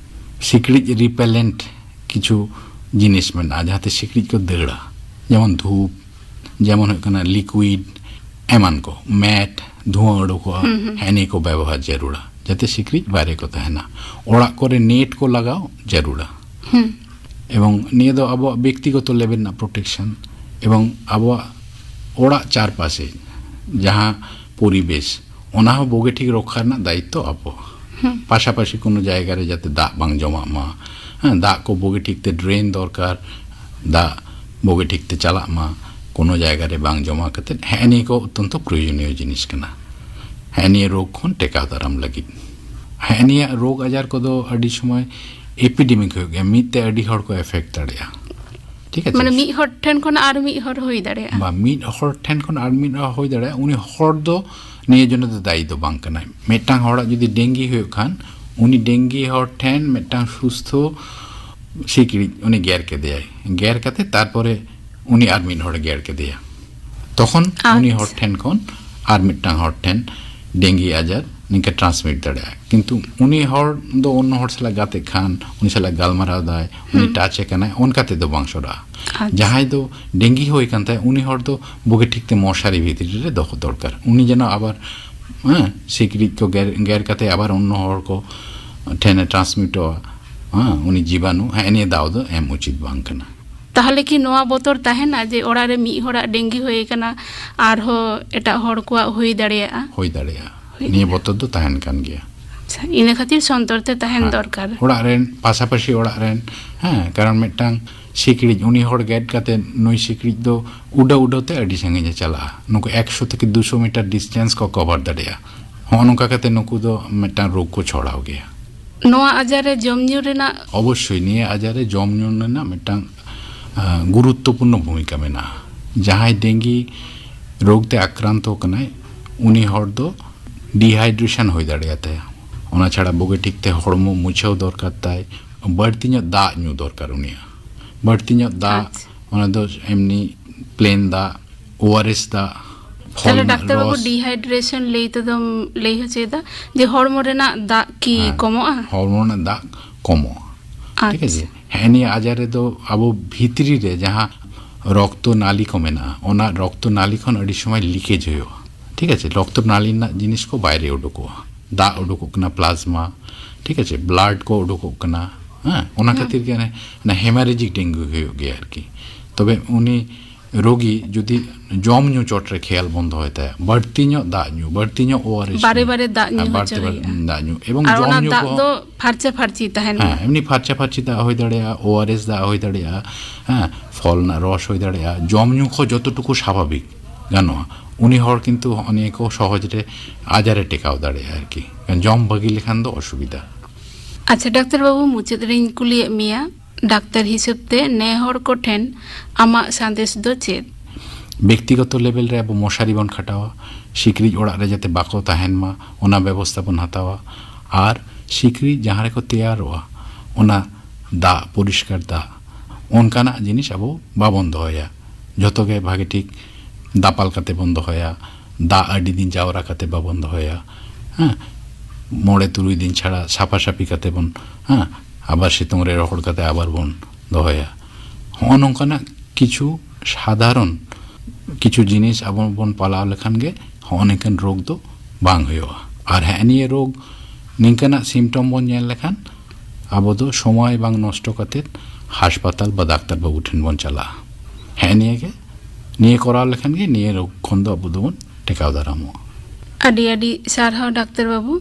ᱥᱤᱠᱲᱤᱡ ᱨᱤᱯᱮᱞᱮᱱᱴ ᱠᱤᱪᱷᱩ ᱡᱤᱱᱤᱥ ᱢᱮᱱᱟᱜᱼᱟ, ᱡᱟᱦᱟᱸᱛᱮ ᱥᱤᱠᱲᱤᱡ ᱠᱚ ᱫᱟᱹᱲᱟ, ᱡᱮᱢᱚᱱ ᱫᱷᱩᱯ, ᱡᱮᱢᱚᱱ ᱦᱩᱭᱩᱜ ᱠᱟᱱᱟ ᱞᱤᱠᱩᱭᱤᱰ ᱮᱢᱟᱱ ᱠᱚ, ᱢᱮᱴ, ᱫᱷᱩᱣᱟᱹ ᱩᱰᱩᱠᱚᱜᱼᱟ, ᱦᱮᱸ, ᱱᱤᱭᱟᱹ ᱠᱚ ᱵᱮᱵᱚᱦᱟᱨ ᱡᱟᱹᱨᱩᱲᱟ, ᱡᱟᱛᱮ ᱥᱤᱠᱲᱤᱡ ᱵᱟᱭᱨᱮ ᱠᱚ ᱛᱟᱦᱮᱱᱟ᱾ ᱚᱲᱟᱜ ᱠᱚᱨᱮ ᱱᱮᱴ ᱠᱚ ᱞᱟᱜᱟᱣ ᱡᱟᱹᱨᱩᱲᱟ᱾ ᱮᱵᱚᱝ ᱱᱤᱭᱟᱹ ᱫᱚ ᱟᱵᱚᱣᱟᱜ ᱵᱮᱠᱛᱤᱜᱚᱛᱚ ᱞᱮᱵᱮᱞ ᱨᱮᱱᱟᱜ ᱯᱨᱚᱴᱮᱠᱥᱚᱱ, ᱮᱵᱚᱝ ᱟᱵᱚᱣᱟᱜ ᱚᱲᱟᱜ ᱪᱟᱨᱯᱟᱥᱮ ᱡᱟᱦᱟᱸ ᱯᱚᱨᱤᱵᱮᱥ, ᱚᱱᱟ ᱦᱚᱸ ᱵᱩᱜᱤ ᱴᱷᱤᱠ ᱨᱚᱠᱠᱷᱟ ᱨᱮᱱᱟᱜ ᱫᱟᱭᱤᱛᱛᱚ ᱟᱵᱚ᱾ ᱯᱟᱥᱟᱯᱟᱥᱤ ᱠᱳᱱᱳ ᱡᱟᱭᱜᱟ ᱨᱮ ᱡᱟᱛᱮ ᱫᱟᱜ ᱵᱟᱝ ᱡᱚᱢᱟᱜ ᱢᱟ, ᱦᱮᱸ, ᱫᱟᱜ ᱠᱚ ᱵᱩᱜᱤ ᱴᱷᱤᱠ ᱛᱮ ᱰᱨᱮᱱ ᱫᱚᱨᱠᱟᱨ, ᱫᱟᱜ ᱵᱩᱜᱤ ᱴᱷᱤᱠ ᱛᱮ ᱪᱟᱞᱟᱜ ᱢᱟ, ᱠᱳᱱᱳ ᱡᱟᱭᱜᱟ ᱨᱮ ᱵᱟᱝ ᱡᱚᱢᱟ ᱠᱟᱛᱮ᱾ ᱦᱮᱸ, ᱱᱤᱭᱟᱹ ᱠᱚ ᱚᱛᱛᱚᱱᱛᱚ ᱯᱨᱚᱭᱳᱡᱚᱱᱤᱭᱚ ᱡᱤᱱᱤᱥ ᱠᱟᱱᱟ᱾ ᱦᱮᱸ, ᱱᱤᱭᱟᱹ ᱨᱳᱜᱽ ᱠᱷᱚᱱ ᱴᱮᱠᱟᱣ ᱫᱟᱨᱟᱢ ᱞᱟᱹᱜᱤᱫ᱾ ᱦᱮᱸ, ᱱᱤᱭᱟᱹ ᱨᱳᱜᱽ ᱟᱡᱟᱨ ᱠᱚᱫᱚ ᱟᱹᱰᱤ ᱥᱚᱢᱚᱭ ᱮᱯᱤᱰᱮᱢᱤᱠ ᱦᱩᱭᱩᱜ ᱜᱮᱭᱟ, ᱢᱤᱫ ᱛᱮ ᱟᱹᱰᱤ ᱦᱚᱲ ᱠᱚ ᱮᱯᱷᱮᱠᱴ ᱫᱟᱲᱮᱭᱟᱜᱼᱟ᱾ ᱴᱷᱤᱠ ᱟᱪᱷᱮ? ᱢᱟᱱᱮ ᱢᱤᱫ ᱦᱚᱲ ᱴᱷᱮᱱ ᱠᱷᱚᱱ ᱟᱨ ᱢᱤᱫ ᱦᱚᱲ ᱦᱩᱭ ᱫᱟᱲᱮᱭᱟᱜᱼᱟ᱾ ᱵᱟ, ᱢᱤᱫ ᱦᱚᱲ ᱴᱷᱮᱱ ᱠᱷᱚᱱ ᱟᱨ ᱢᱤᱫ ᱦᱚᱲ ᱦᱩᱭ ᱫᱟᱲᱮᱭᱟᱜᱼᱟ᱾ ᱩᱱᱤ ᱦᱚᱲ ᱫᱚ ᱱᱤᱭᱟᱹ ᱡᱚᱱᱱᱚ ᱫᱚ ᱫᱟᱭᱤ ᱫᱚ ᱵᱟᱝ ᱠᱟᱱᱟᱭ᱾ ᱢᱤᱫᱴᱟᱝ ᱦᱚᱲᱟᱜ ᱡᱩᱫᱤ ᱰᱮᱝᱜᱤ ᱦᱩᱭᱩᱜ ᱠᱷᱟᱱ, ᱩᱱᱤ ᱰᱮᱝᱜᱤ ᱦᱚᱲ ᱴᱷᱮᱱ ᱢᱤᱫᱴᱟᱝ ᱥᱩᱥᱛᱷᱚ ᱥᱤᱠᱲᱤᱡ ᱩᱱᱤ ᱜᱮᱨ ᱠᱮᱫᱮᱭᱟᱭ, ᱜᱮᱨ ᱠᱟᱛᱮ ᱛᱟᱨᱯᱚᱨᱮ ᱩᱱᱤ ᱟᱨ ᱢᱤᱫ ᱦᱚᱲᱮ ᱜᱮᱨ ᱠᱮᱫᱮᱭᱟ, ᱛᱚᱠᱷᱚᱱ ᱩᱱᱤ ᱦᱚᱲ ᱟᱪᱪᱷᱟ᱾ ᱴᱷᱮᱱ ᱠᱷᱚᱱ ᱟᱨ ᱢᱤᱫᱴᱟᱝ ᱦᱚᱲ ᱴᱷᱮᱱ ᱰᱮᱝᱜᱤ ᱟᱡᱟᱨ ᱱᱤᱝᱠᱟᱹ ᱴᱨᱟᱱᱥᱢᱤᱴ ᱫᱟᱲᱮᱭᱟᱜᱼᱟ᱾ ᱠᱤᱱᱛᱩ ᱩᱱᱤ ᱦᱚᱲ ᱫᱚ ᱚᱱᱱᱚ ᱦᱚᱲ ᱥᱟᱞᱟᱜ ᱜᱟᱛᱮᱜ ᱠᱷᱟᱱ, ᱩᱱᱤ ᱥᱟᱞᱟᱜ ᱜᱟᱞᱢᱟᱨᱟᱣ ᱫᱟᱭ, ᱩᱱᱤ ᱦᱩᱸ᱾ ᱴᱟᱪ ᱮ ᱠᱟᱱᱟᱭ, ᱚᱱᱠᱟ ᱛᱮᱫᱚ ᱵᱟᱝ ᱥᱚᱨᱟᱜᱼᱟ᱾ ᱟᱪᱪᱷᱟ᱾ ᱡᱟᱦᱟᱸᱭ ᱫᱚ ᱰᱮᱝᱜᱤ ᱦᱩᱭ ᱠᱟᱱ ᱛᱟᱭᱟ, ᱩᱱᱤ ᱦᱚᱲ ᱫᱚ ᱵᱩᱜᱤ ᱴᱷᱤᱠ ᱛᱮ ᱢᱚᱥᱟᱨᱤ ᱵᱷᱤᱛᱨᱤ ᱨᱮ ᱫᱚᱦᱚ ᱫᱚᱨᱠᱟᱨ᱾ ᱩᱱᱤ ᱡᱮᱱᱚ ᱟᱵᱟᱨ, ᱦᱮᱸ, ᱥᱤᱠᱲᱤᱡ ᱠᱚ ᱜᱮᱨ, ᱜᱮᱨ ᱠᱟᱛᱮ ᱟᱵᱟᱨ ᱚᱱᱱᱚ ᱦᱚᱲ ᱠᱚ ᱴᱷᱮᱱᱮ ᱴᱨᱟᱱᱥᱢᱤᱴᱚᱜᱼᱟ᱾ ᱦᱮᱸ, ᱩᱱᱤ ᱡᱤᱵᱟᱱᱩ ᱦᱮᱸ ᱱᱤᱭᱟᱹ ᱫᱟᱣ ᱫᱚ ᱮᱢ ᱩᱪᱤᱛ ᱵᱟᱝ ᱠᱟᱱᱟ᱾ ᱛᱟᱦᱚᱞᱮ ᱠᱤ ᱱᱚᱣᱟ ᱵᱚᱛᱚᱨ ᱛᱟᱦᱮᱱᱟ ᱡᱮ ᱚᱲᱟᱜ ᱨᱮ ᱢᱤᱫ ᱦᱚᱲᱟᱜ ᱰᱮᱝᱜᱤ ᱦᱩᱭ ᱟᱠᱟᱱᱟ, ᱟᱨᱦᱚᱸ ᱮᱴᱟᱜ ᱦᱚᱲ ᱠᱚᱣᱟᱜ ᱦᱩᱭ ᱫᱟᱲᱮᱭᱟᱜᱼᱟ? ᱦᱩᱭ ᱫᱟᱲᱮᱭᱟᱜᱼᱟ᱾ ᱦᱩᱭ ᱱᱤᱭᱟᱹ ᱫᱟᱲᱮᱭᱟᱜᱼᱟ᱾ ᱵᱚᱛᱚᱨ ᱫᱚ ᱛᱟᱦᱮᱱ ᱠᱟᱱ ᱜᱮᱭᱟ᱾ ᱟᱪᱪᱷᱟ, ᱤᱱᱟᱹ ᱠᱷᱟᱹᱛᱤᱨ ᱥᱚᱱᱛᱚᱨ ᱛᱮ ᱛᱟᱦᱮᱱ ᱦᱮᱸ᱾ ᱫᱚᱨᱠᱟᱨ᱾ ᱚᱲᱟᱜ ᱨᱮᱱ, ᱯᱟᱥᱟᱯᱟᱥᱤ ᱚᱲᱟᱜ ᱨᱮᱱ, ᱦᱮᱸ, ᱠᱟᱨᱚᱱ ᱢᱤᱫᱴᱟᱝ ᱥᱤᱠᱲᱤᱡ, ᱩᱱᱤ ᱦᱚᱲ ᱜᱮᱫ ᱠᱟᱛᱮ ᱱᱩᱭ ᱥᱤᱠᱲᱤᱡ ᱫᱚ ᱩᱰᱟᱹᱣ ᱩᱰᱟᱹᱣ ᱛᱮ ᱟᱹᱰᱤ ᱥᱟᱺᱜᱤᱧ ᱮ ᱪᱟᱞᱟᱜᱼᱟ᱾ ᱱᱩᱠᱩ ᱮᱠᱥᱚ ᱛᱷᱮᱠᱮ ᱫᱩᱥᱚ ᱢᱤᱴᱟᱨ ᱰᱤᱥᱴᱮᱱᱥ ᱠᱚ ᱠᱚᱵᱷᱟᱨ ᱫᱟᱲᱮᱭᱟᱜᱼᱟ᱾ ᱦᱚᱸᱜᱼᱚ ᱱᱚᱝᱠᱟ ᱠᱟᱛᱮ ᱱᱩᱠᱩ ᱫᱚ ᱢᱤᱫᱴᱟᱝ ᱨᱳᱜᱽ ᱠᱚ ᱪᱷᱚᱲᱟᱣ ᱜᱮᱭᱟ᱾ ᱱᱚᱣᱟ ᱟᱡᱟᱨ ᱨᱮ ᱡᱚᱢ ᱧᱩ ᱨᱮᱱᱟᱜ? ᱚᱵᱚᱥᱥᱳᱭ ᱱᱤᱭᱟᱹ ᱟᱡᱟᱨ ᱨᱮ ᱡᱚᱢ ᱧᱩ ᱨᱮᱱᱟᱜ ᱢᱤᱫᱴᱟᱝ, ᱟᱸ, ᱜᱩᱨᱩᱛᱛᱚᱯᱩᱨᱱᱚ ᱵᱷᱩᱢᱤᱠᱟ ᱢᱮᱱᱟᱜᱼᱟ᱾ ᱡᱟᱦᱟᱸᱭ ᱰᱮᱝᱜᱤ ᱨᱳᱜᱽ ᱛᱮ ᱟᱠᱨᱟᱱᱛᱚ ᱠᱟᱱᱟᱭ, ᱩᱱᱤ ᱦᱚᱲ ᱫᱚ ᱰᱤᱦᱟᱭᱰᱨᱮᱥᱚᱱ ᱦᱩᱭ ᱫᱟᱲᱮᱭᱟᱛᱟᱭᱟ᱾ ᱚᱱᱟ ᱪᱷᱟᱲᱟ ᱵᱩᱜᱤ ᱴᱷᱤᱠ ᱛᱮ ᱦᱚᱲᱢᱚ ᱢᱩᱪᱷᱟᱹᱣ ᱫᱚᱨᱠᱟᱨ ᱛᱟᱭ, ᱵᱟᱹᱲᱛᱤ ᱧᱚᱜ ᱫᱟᱜ ᱧᱩ ᱫᱚᱨᱠᱟᱨ ᱩᱱᱤᱭᱟᱜ᱾ ᱵᱟᱹᱲᱛᱤ ᱧᱚᱜ ᱫᱟᱜ, ᱟᱪᱪᱷᱟ᱾ ᱚᱱᱟ ᱫᱚ ᱮᱢᱱᱤ ᱯᱞᱮᱱ ᱫᱟᱜ, ᱳᱟᱨᱮᱥ ᱫᱟᱜ, ᱯᱷᱚᱞ ᱛᱟᱦᱞᱮ ᱨᱮᱱᱟᱜ ᱰᱟᱠᱛᱟᱨ ᱵᱟᱹᱵᱩ, ᱨᱚᱥ᱾ ᱰᱤᱦᱟᱭᱰᱨᱮᱥᱚᱱ ᱞᱟᱹᱭ ᱛᱮᱫᱚᱢ ᱞᱟᱹᱭ ᱦᱚᱪᱚᱭᱮᱫᱟ ᱡᱮ ᱦᱚᱲᱢᱚ ᱨᱮᱱᱟᱜ ᱫᱟᱜ ᱠᱤ ᱦᱮᱸ, ᱠᱚᱢᱚᱜᱼᱟ? ᱦᱚᱲᱢᱚ ᱨᱮᱱᱟᱜ ᱫᱟᱜ ᱠᱚᱢᱚᱜᱼᱟ᱾ ᱴᱷᱤᱠ ᱟᱪᱪᱷᱟ᱾ ᱟᱪᱷᱮ? ᱦᱮᱸ, ᱱᱤᱭᱟᱹ ᱟᱡᱟᱨ ᱨᱮᱫᱚ ᱟᱵᱚ ᱵᱷᱤᱛᱨᱤ ᱨᱮ ᱡᱟᱦᱟᱸ ᱨᱚᱠᱛᱚ ᱱᱟᱞᱤ ᱠᱚ ᱢᱮᱱᱟᱜᱼᱟ, ᱚᱱᱟ ᱨᱚᱠᱛᱚ ᱱᱟᱞᱤ ᱠᱷᱚᱱ ᱟᱹᱰᱤ ᱥᱚᱢᱚᱭ ᱞᱤᱠᱮᱡᱽ ᱦᱩᱭᱩᱜᱼᱟ᱾ ᱴᱷᱤᱠ ᱟᱪᱷᱮ? ᱨᱚᱠᱛᱚ ᱱᱟᱞᱤ ᱨᱮᱱᱟᱜ ᱡᱤᱱᱤᱥ ᱠᱚ ᱵᱟᱭᱨᱮ ᱩᱰᱩᱠᱚᱜᱼᱟ᱾ ᱫᱟᱜ ᱩᱰᱩᱠᱚᱜ ᱠᱟᱱᱟ, ᱯᱞᱟᱡᱽᱢᱟ, ᱴᱷᱤᱠ ᱟᱪᱷᱮ? ᱵᱞᱟᱰ ᱠᱚ ᱩᱰᱩᱠᱚᱜ ᱠᱟᱱᱟ᱾ ᱦᱮᱸ, ᱚᱱᱟ ᱦᱮᱸ᱾ ᱠᱷᱟᱹᱛᱤᱨ ᱜᱮ ᱚᱱᱮ, ᱚᱱᱟ ᱦᱮᱢᱟᱨᱮᱡᱤᱠ ᱰᱮᱝᱜᱩ ᱦᱩᱭᱩᱜ ᱜᱮᱭᱟ ᱟᱨᱠᱤ᱾ ᱛᱚᱵᱮ ᱩᱱᱤ ᱨᱳᱜᱤ ᱡᱩᱫᱤ ᱡᱚᱢ ᱧᱩ ᱪᱚᱴ ᱨᱮ ᱠᱷᱮᱭᱟᱞ ᱵᱚᱱ ᱫᱚᱦᱚᱭ ᱛᱟᱭᱟ, ᱵᱟᱹᱲᱛᱤ ᱧᱚᱜ ᱫᱟᱜ ᱧᱩ, ᱵᱟᱹᱲᱛᱤ ᱧᱚᱜ ᱳᱟᱨᱮᱥ ᱵᱟᱨᱮ ᱧᱩ, ᱵᱟᱨᱮ ᱫᱟᱜ ᱧᱩ ᱦᱮᱸ, ᱵᱟᱹᱲᱛᱤ ᱦᱚᱪᱚ ᱵᱟᱹᱲᱛᱤ ᱦᱩᱭᱩᱜᱼᱟ᱾ ᱫᱟᱜ ᱧᱩ, ᱮᱵᱚᱝ ᱟᱨ ᱡᱚᱢ ᱚᱱᱟ ᱧᱩ ᱫᱟᱜ ᱠᱚᱦᱚᱸ ᱫᱚ ᱯᱷᱟᱨᱪᱟ ᱯᱷᱟᱨᱪᱤ ᱛᱟᱦᱮᱱ ᱦᱮᱸ, ᱢᱟ᱾ ᱮᱢᱱᱤ ᱯᱷᱟᱨᱪᱟ ᱯᱷᱟᱨᱪᱤ ᱫᱟᱜ ᱦᱩᱭ ᱫᱟᱲᱮᱭᱟᱜᱼᱟ, ᱳᱟᱨᱮᱥ ᱫᱟᱜ ᱦᱩᱭ ᱫᱟᱲᱮᱭᱟᱜᱼᱟ, ᱦᱮᱸ, ᱯᱷᱚᱞ ᱨᱮᱱᱟᱜ ᱨᱚᱥ ᱦᱩᱭ ᱫᱟᱲᱮᱭᱟᱜᱼᱟ, ᱡᱚᱢ ᱧᱩ ᱠᱚ ᱡᱚᱛᱚᱴᱩᱠᱩ ᱥᱟᱵᱷᱟᱵᱤᱠ ᱜᱟᱱᱚᱜᱼᱟ, ᱩᱱᱤ ᱦᱚᱲ ᱠᱤᱱᱛᱩ ᱦᱚᱸᱜᱼᱚ ᱱᱤᱭᱟᱹ ᱠᱚ ᱥᱚᱦᱚᱡ ᱨᱮ ᱟᱡᱟᱨ ᱮ ᱴᱮᱠᱟᱣ ᱫᱟᱲᱮᱭᱟᱜᱼᱟ ᱟᱨᱠᱤ᱾ ᱡᱚᱢ ᱵᱷᱟᱹᱜᱤ ᱞᱮᱠᱷᱟᱱ ᱫᱚ ᱚᱥᱩᱵᱤᱫᱷᱟ᱾ ᱟᱪᱪᱷᱟ ᱰᱟᱠᱛᱟᱨ ᱵᱟᱹᱵᱩ, ᱢᱩᱪᱟᱹᱫ ᱨᱮᱧ ᱠᱩᱞᱤᱭᱮᱫ ᱢᱮᱭᱟ, ᱰᱟᱠᱛᱟᱨ ᱦᱤᱥᱟᱹᱵ ᱛᱮ ᱱᱮ ᱦᱚᱲ ᱠᱚᱴᱷᱮᱱ ᱟᱢᱟᱜ ᱥᱟᱸᱫᱮᱥ ᱫᱚ ᱪᱮᱫ? ᱵᱮᱠᱛᱤᱜᱚᱛᱚ ᱞᱮᱵᱮᱞ ᱨᱮ ᱟᱵᱚ ᱢᱚᱥᱟᱨᱤ ᱵᱚᱱ ᱠᱷᱟᱴᱟᱣᱟ, ᱥᱤᱠᱲᱤᱡ ᱚᱲᱟᱜ ᱨᱮ ᱡᱟᱛᱮ ᱵᱟᱠᱚ ᱛᱟᱦᱮᱱ ᱢᱟ, ᱚᱱᱟ ᱵᱮᱵᱚᱥᱛᱷᱟ ᱵᱚᱱ ᱦᱟᱛᱟᱣᱟ᱾ ᱟᱨ ᱥᱤᱠᱲᱤᱡ ᱡᱟᱦᱟᱸ ᱨᱮᱠᱚ ᱛᱮᱭᱟᱨᱚᱜᱼᱟ, ᱚᱱᱟ ᱫᱟᱜ, ᱯᱚᱨᱤᱥᱠᱟᱨ ᱫᱟᱜ, ᱚᱱᱠᱟᱱᱟᱜ ᱡᱤᱱᱤᱥ ᱟᱵᱚ ᱵᱟᱵᱚᱱ ᱫᱚᱦᱚᱭᱟ᱾ ᱡᱷᱚᱛᱚ ᱜᱮ ᱵᱷᱟᱜᱮ ᱴᱷᱤᱠ ᱫᱟᱯᱟᱞ ᱠᱟᱛᱮ ᱵᱚᱱ ᱫᱚᱦᱚᱭᱟ, ᱫᱟᱜ ᱟᱹᱰᱤ ᱫᱤᱱ ᱡᱟᱣᱨᱟ ᱠᱟᱛᱮ ᱵᱟᱵᱚᱱ ᱫᱚᱦᱚᱭᱟ᱾ ᱦᱮᱸ, ᱢᱚᱬᱮ ᱛᱩᱨᱩᱭ ᱫᱤᱱ ᱪᱷᱟᱲᱟ ᱥᱟᱯᱷᱟ ᱥᱟᱹᱯᱷᱤ ᱠᱟᱛᱮ ᱵᱚᱱ, ᱦᱮᱸ, ᱟᱵᱟᱨ ᱥᱤᱛᱩᱝ ᱨᱮ ᱨᱚᱦᱚᱲ ᱠᱟᱛᱮ ᱟᱵᱟᱨ ᱵᱚᱱ ᱫᱚᱦᱚᱭᱟ᱾ ᱦᱚᱸᱜᱼᱚ ᱱᱚᱝᱠᱟᱱᱟᱜ ᱠᱤᱪᱷᱩ ᱥᱟᱫᱷᱟᱨᱚᱱ ᱠᱤᱪᱷᱩ ᱡᱤᱱᱤᱥ ᱟᱵᱚ ᱵᱚᱱ ᱯᱟᱞᱟᱣ ᱞᱮᱠᱷᱟᱱ ᱜᱮ ᱦᱚᱸᱜᱼᱚ ᱱᱤᱝᱠᱟᱹᱱ ᱨᱳᱜᱽ ᱫᱚ ᱵᱟᱝ ᱦᱩᱭᱩᱜᱼᱟ᱾ ᱟᱨ ᱦᱮᱸ, ᱱᱤᱭᱟᱹ ᱨᱳᱜᱽ ᱱᱤᱝᱠᱟᱹᱱᱟᱜ ᱥᱤᱢᱴᱚᱢ ᱵᱚᱱ ᱧᱮᱞ ᱞᱮᱠᱷᱟᱱ ᱟᱵᱚ ᱫᱚ ᱥᱚᱢᱚᱭ ᱵᱟᱝ ᱱᱚᱥᱴᱚ ᱠᱟᱛᱮ ᱦᱟᱥᱯᱟᱛᱟᱞ ᱵᱟ ᱰᱟᱠᱛᱟᱨ ᱵᱟᱹᱵᱩ ᱴᱷᱮᱱ ᱵᱚᱱ ᱪᱟᱞᱟᱜᱼᱟ᱾ ᱦᱮᱸ, ᱱᱤᱭᱟᱹ ᱜᱮ, ᱱᱤᱭᱟᱹ ᱠᱚᱨᱟᱣ ᱞᱮᱠᱷᱟᱱ ᱜᱮ ᱱᱤᱭᱟᱹ ᱨᱳᱜᱽ ᱠᱷᱚᱱ ᱫᱚ ᱟᱵᱚ ᱫᱚᱵᱚᱱ ᱴᱮᱠᱟᱣ ᱫᱟᱨᱟᱢᱚᱜᱼᱟ᱾ ᱟᱹᱰᱤ ᱟᱹᱰᱤ ᱥᱟᱨᱦᱟᱣ ᱰᱟᱠᱛᱟᱨ ᱵᱟᱹᱵᱩ,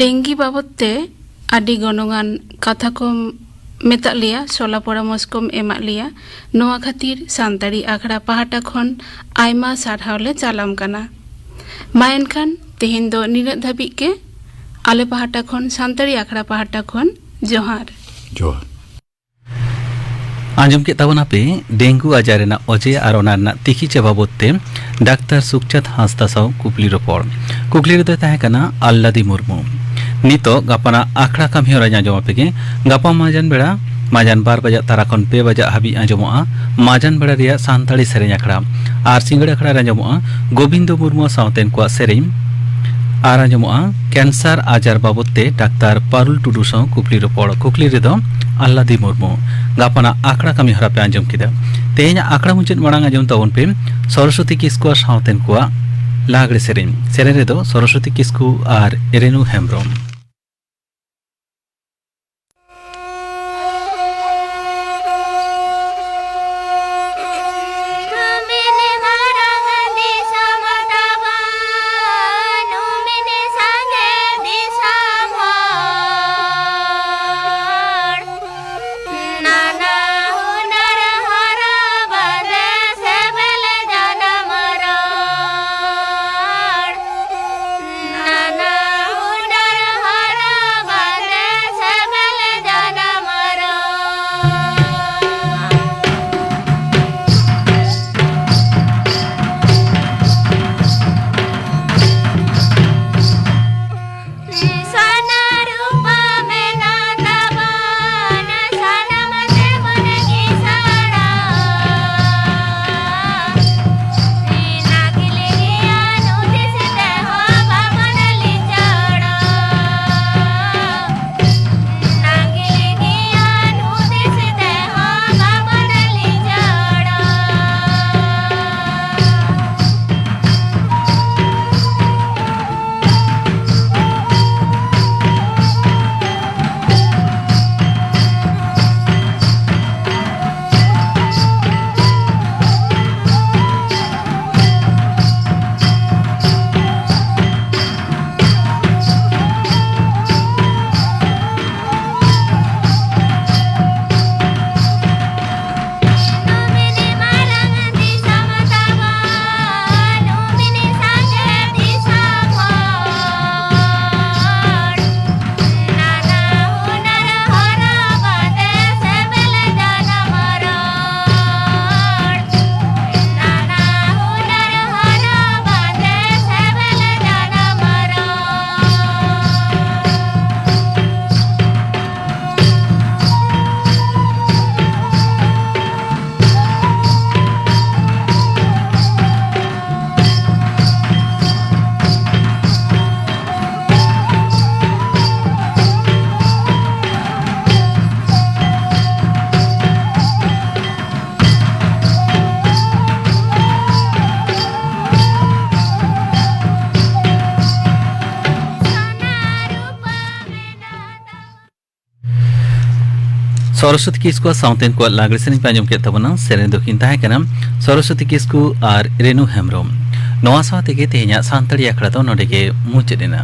ᱰᱮᱝᱜᱤ ᱵᱟᱵᱚᱫ ᱛᱮ ᱟᱹᱰᱤ ᱜᱚᱱᱚᱝᱟᱱ ᱠᱟᱛᱷᱟ ᱠᱚᱢ ᱢᱮᱛᱟᱜ ᱞᱮᱭᱟ, ᱥᱚᱞᱟ ᱯᱚᱨᱟᱢᱚᱨᱥ ᱠᱚᱢ ᱮᱢᱟᱜ ᱞᱮᱭᱟ᱾ ᱱᱚᱣᱟ ᱠᱷᱟᱹᱛᱤᱨ ᱥᱟᱱᱛᱟᱲᱤ ᱟᱠᱷᱲᱟ ᱯᱟᱦᱴᱟ ᱠᱷᱚᱱ ᱟᱭᱢᱟ ᱥᱟᱨᱦᱟᱣ ᱞᱮ ᱪᱟᱞᱟᱢ ᱠᱟᱱᱟ᱾ ᱢᱟ ᱮᱱᱠᱷᱟᱱ ᱛᱮᱦᱮᱧ ᱫᱚ ᱱᱤᱱᱟᱹᱜ ᱫᱷᱟᱹᱵᱤᱡ ᱜᱮ᱾ ᱟᱞᱮ ᱯᱟᱦᱴᱟ ᱠᱷᱚᱱ, ᱥᱟᱱᱛᱟᱲᱤ ᱟᱠᱷᱲᱟ ᱯᱟᱦᱴᱟ ᱠᱷᱚᱱ ᱡᱚᱦᱟᱨ᱾ ᱡᱚᱦᱟᱨ᱾ ᱟᱸᱡᱚᱢ ᱠᱮᱫ ᱛᱟᱵᱚᱱᱟᱯᱮ ᱰᱮᱝᱜᱩ ᱟᱡᱟᱨ ᱨᱮᱱᱟᱜ ᱚᱡᱮ ᱟᱨ ᱚᱱᱟ ᱨᱮᱱᱟᱜ ᱛᱤᱠᱤᱪᱷᱟ ᱵᱟᱵᱚᱫ ᱛᱮ ᱰᱟᱠᱛᱟᱨ ᱥᱩᱠᱪᱟᱸᱫᱽ ᱦᱟᱸᱥᱫᱟ ᱥᱟᱶ ᱠᱩᱠᱞᱤ ᱨᱚᱯᱚᱲ᱾ ᱠᱩᱠᱞᱤ ᱨᱮᱫᱚᱭ ᱛᱟᱦᱮᱸ ᱠᱟᱱᱟ ᱟᱞᱞᱟᱫᱤ ᱢᱩᱨᱢᱩ᱾ ᱱᱤᱛᱚᱜ ᱜᱟᱯᱟᱱᱟᱜ ᱟᱠᱷᱲᱟ ᱠᱟᱹᱢᱤ ᱦᱚᱨᱟᱧ ᱟᱸᱡᱚᱢ ᱟᱯᱮ ᱜᱮ᱾ ᱜᱟᱯᱟ ᱢᱟᱡᱟᱱ ᱵᱮᱲᱟ, ᱢᱟᱡᱟᱱ ᱵᱟᱨ ᱵᱟᱡᱟᱜ ᱛᱟᱨᱟ ᱠᱷᱚᱱ ᱯᱮ ᱵᱟᱡᱟᱜ ᱦᱟᱹᱵᱤᱡ ᱟᱸᱡᱚᱢᱚᱜᱼᱟ ᱢᱟᱡᱟᱱ ᱵᱮᱲᱟ ᱨᱮᱭᱟᱜ ᱥᱟᱱᱛᱟᱲᱤ ᱥᱮᱨᱮᱧ ᱟᱠᱷᱲᱟ᱾ ᱟᱨ ᱥᱤᱸᱜᱟᱹᱲ ᱟᱠᱷᱲᱟ ᱨᱮ ᱟᱸᱡᱚᱢᱚᱜᱼᱟ ᱜᱳᱵᱤᱱᱫᱚ ᱢᱩᱨᱢᱩ ᱥᱟᱶᱛᱮᱱ ᱠᱚᱣᱟᱜ ᱥᱮᱨᱮᱧ᱾ ᱟᱨ ᱟᱸᱡᱚᱢᱚᱜᱼᱟ ᱠᱮᱱᱥᱟᱨ ᱟᱡᱟᱨ ᱵᱟᱵᱚᱫ ᱛᱮ ᱰᱟᱠᱛᱟᱨ ᱯᱟᱨᱩᱞ ᱴᱩᱰᱩ ᱥᱟᱶ ᱠᱩᱠᱞᱤ ᱨᱚᱯᱚᱲ᱾ ᱠᱩᱠᱞᱤ ᱨᱮᱫᱚ ᱟᱞᱞᱟᱫᱤ ᱢᱩᱨᱢᱩ᱾ ᱜᱟᱯᱟᱱᱟᱜ ᱟᱠᱷᱲᱟ ᱠᱟᱹᱢᱤ ᱦᱚᱨᱟ ᱯᱮ ᱟᱸᱡᱚᱢ ᱠᱮᱫᱟ᱾ ᱛᱮᱦᱮᱧᱟᱜ ᱟᱠᱷᱲᱟ ᱢᱩᱪᱟᱹᱫ ᱢᱟᱲᱟᱝ ᱟᱸᱡᱚᱢ ᱛᱟᱵᱚᱱ ᱯᱮ ᱥᱚᱨᱚᱥᱚᱛᱤ ᱠᱤᱥᱠᱩ ᱟᱨ ᱥᱟᱶᱛᱮᱱ ᱠᱚᱣᱟᱜ ᱞᱟᱜᱽᱲᱮ ᱥᱮᱨᱮᱧ᱾ ᱥᱮᱨᱮᱧ ᱨᱮᱫᱚ ᱥᱚᱨᱚᱥᱚᱛᱤ ᱠᱤᱥᱠᱩ ᱟᱨ ᱨᱮᱱᱩ ᱦᱮᱢᱵᱨᱚᱢ᱾ ᱥᱚᱨᱚᱥᱚᱛᱤ ᱠᱤᱥᱠᱩᱣᱟᱜ ᱥᱟᱶᱛᱮ ᱩᱱᱠᱩᱣᱟᱜ ᱞᱟᱜᱽᱲᱮ ᱥᱮᱨᱮᱧ ᱯᱮ ᱟᱸᱡᱚᱢ ᱠᱮᱫ ᱛᱟᱵᱚᱱᱟ᱾ ᱥᱮᱨᱮᱧ ᱫᱚᱠᱤᱱ ᱛᱟᱦᱮᱸ ᱠᱟᱱᱟ ᱥᱚᱨᱚᱥᱚᱛᱤ ᱠᱤᱥᱠᱩ ᱟᱨ ᱨᱮᱱᱩ ᱦᱮᱢᱵᱨᱚᱢ᱾ ᱱᱚᱣᱟ ᱥᱟᱶ ᱛᱮᱜᱮ ᱛᱮᱦᱮᱧᱟᱜ ᱥᱟᱱᱛᱟᱲᱤ ᱟᱠᱷᱲᱟ ᱫᱚ ᱱᱚᱰᱮ ᱜᱮ ᱢᱩᱪᱟᱹᱫ ᱮᱱᱟ᱾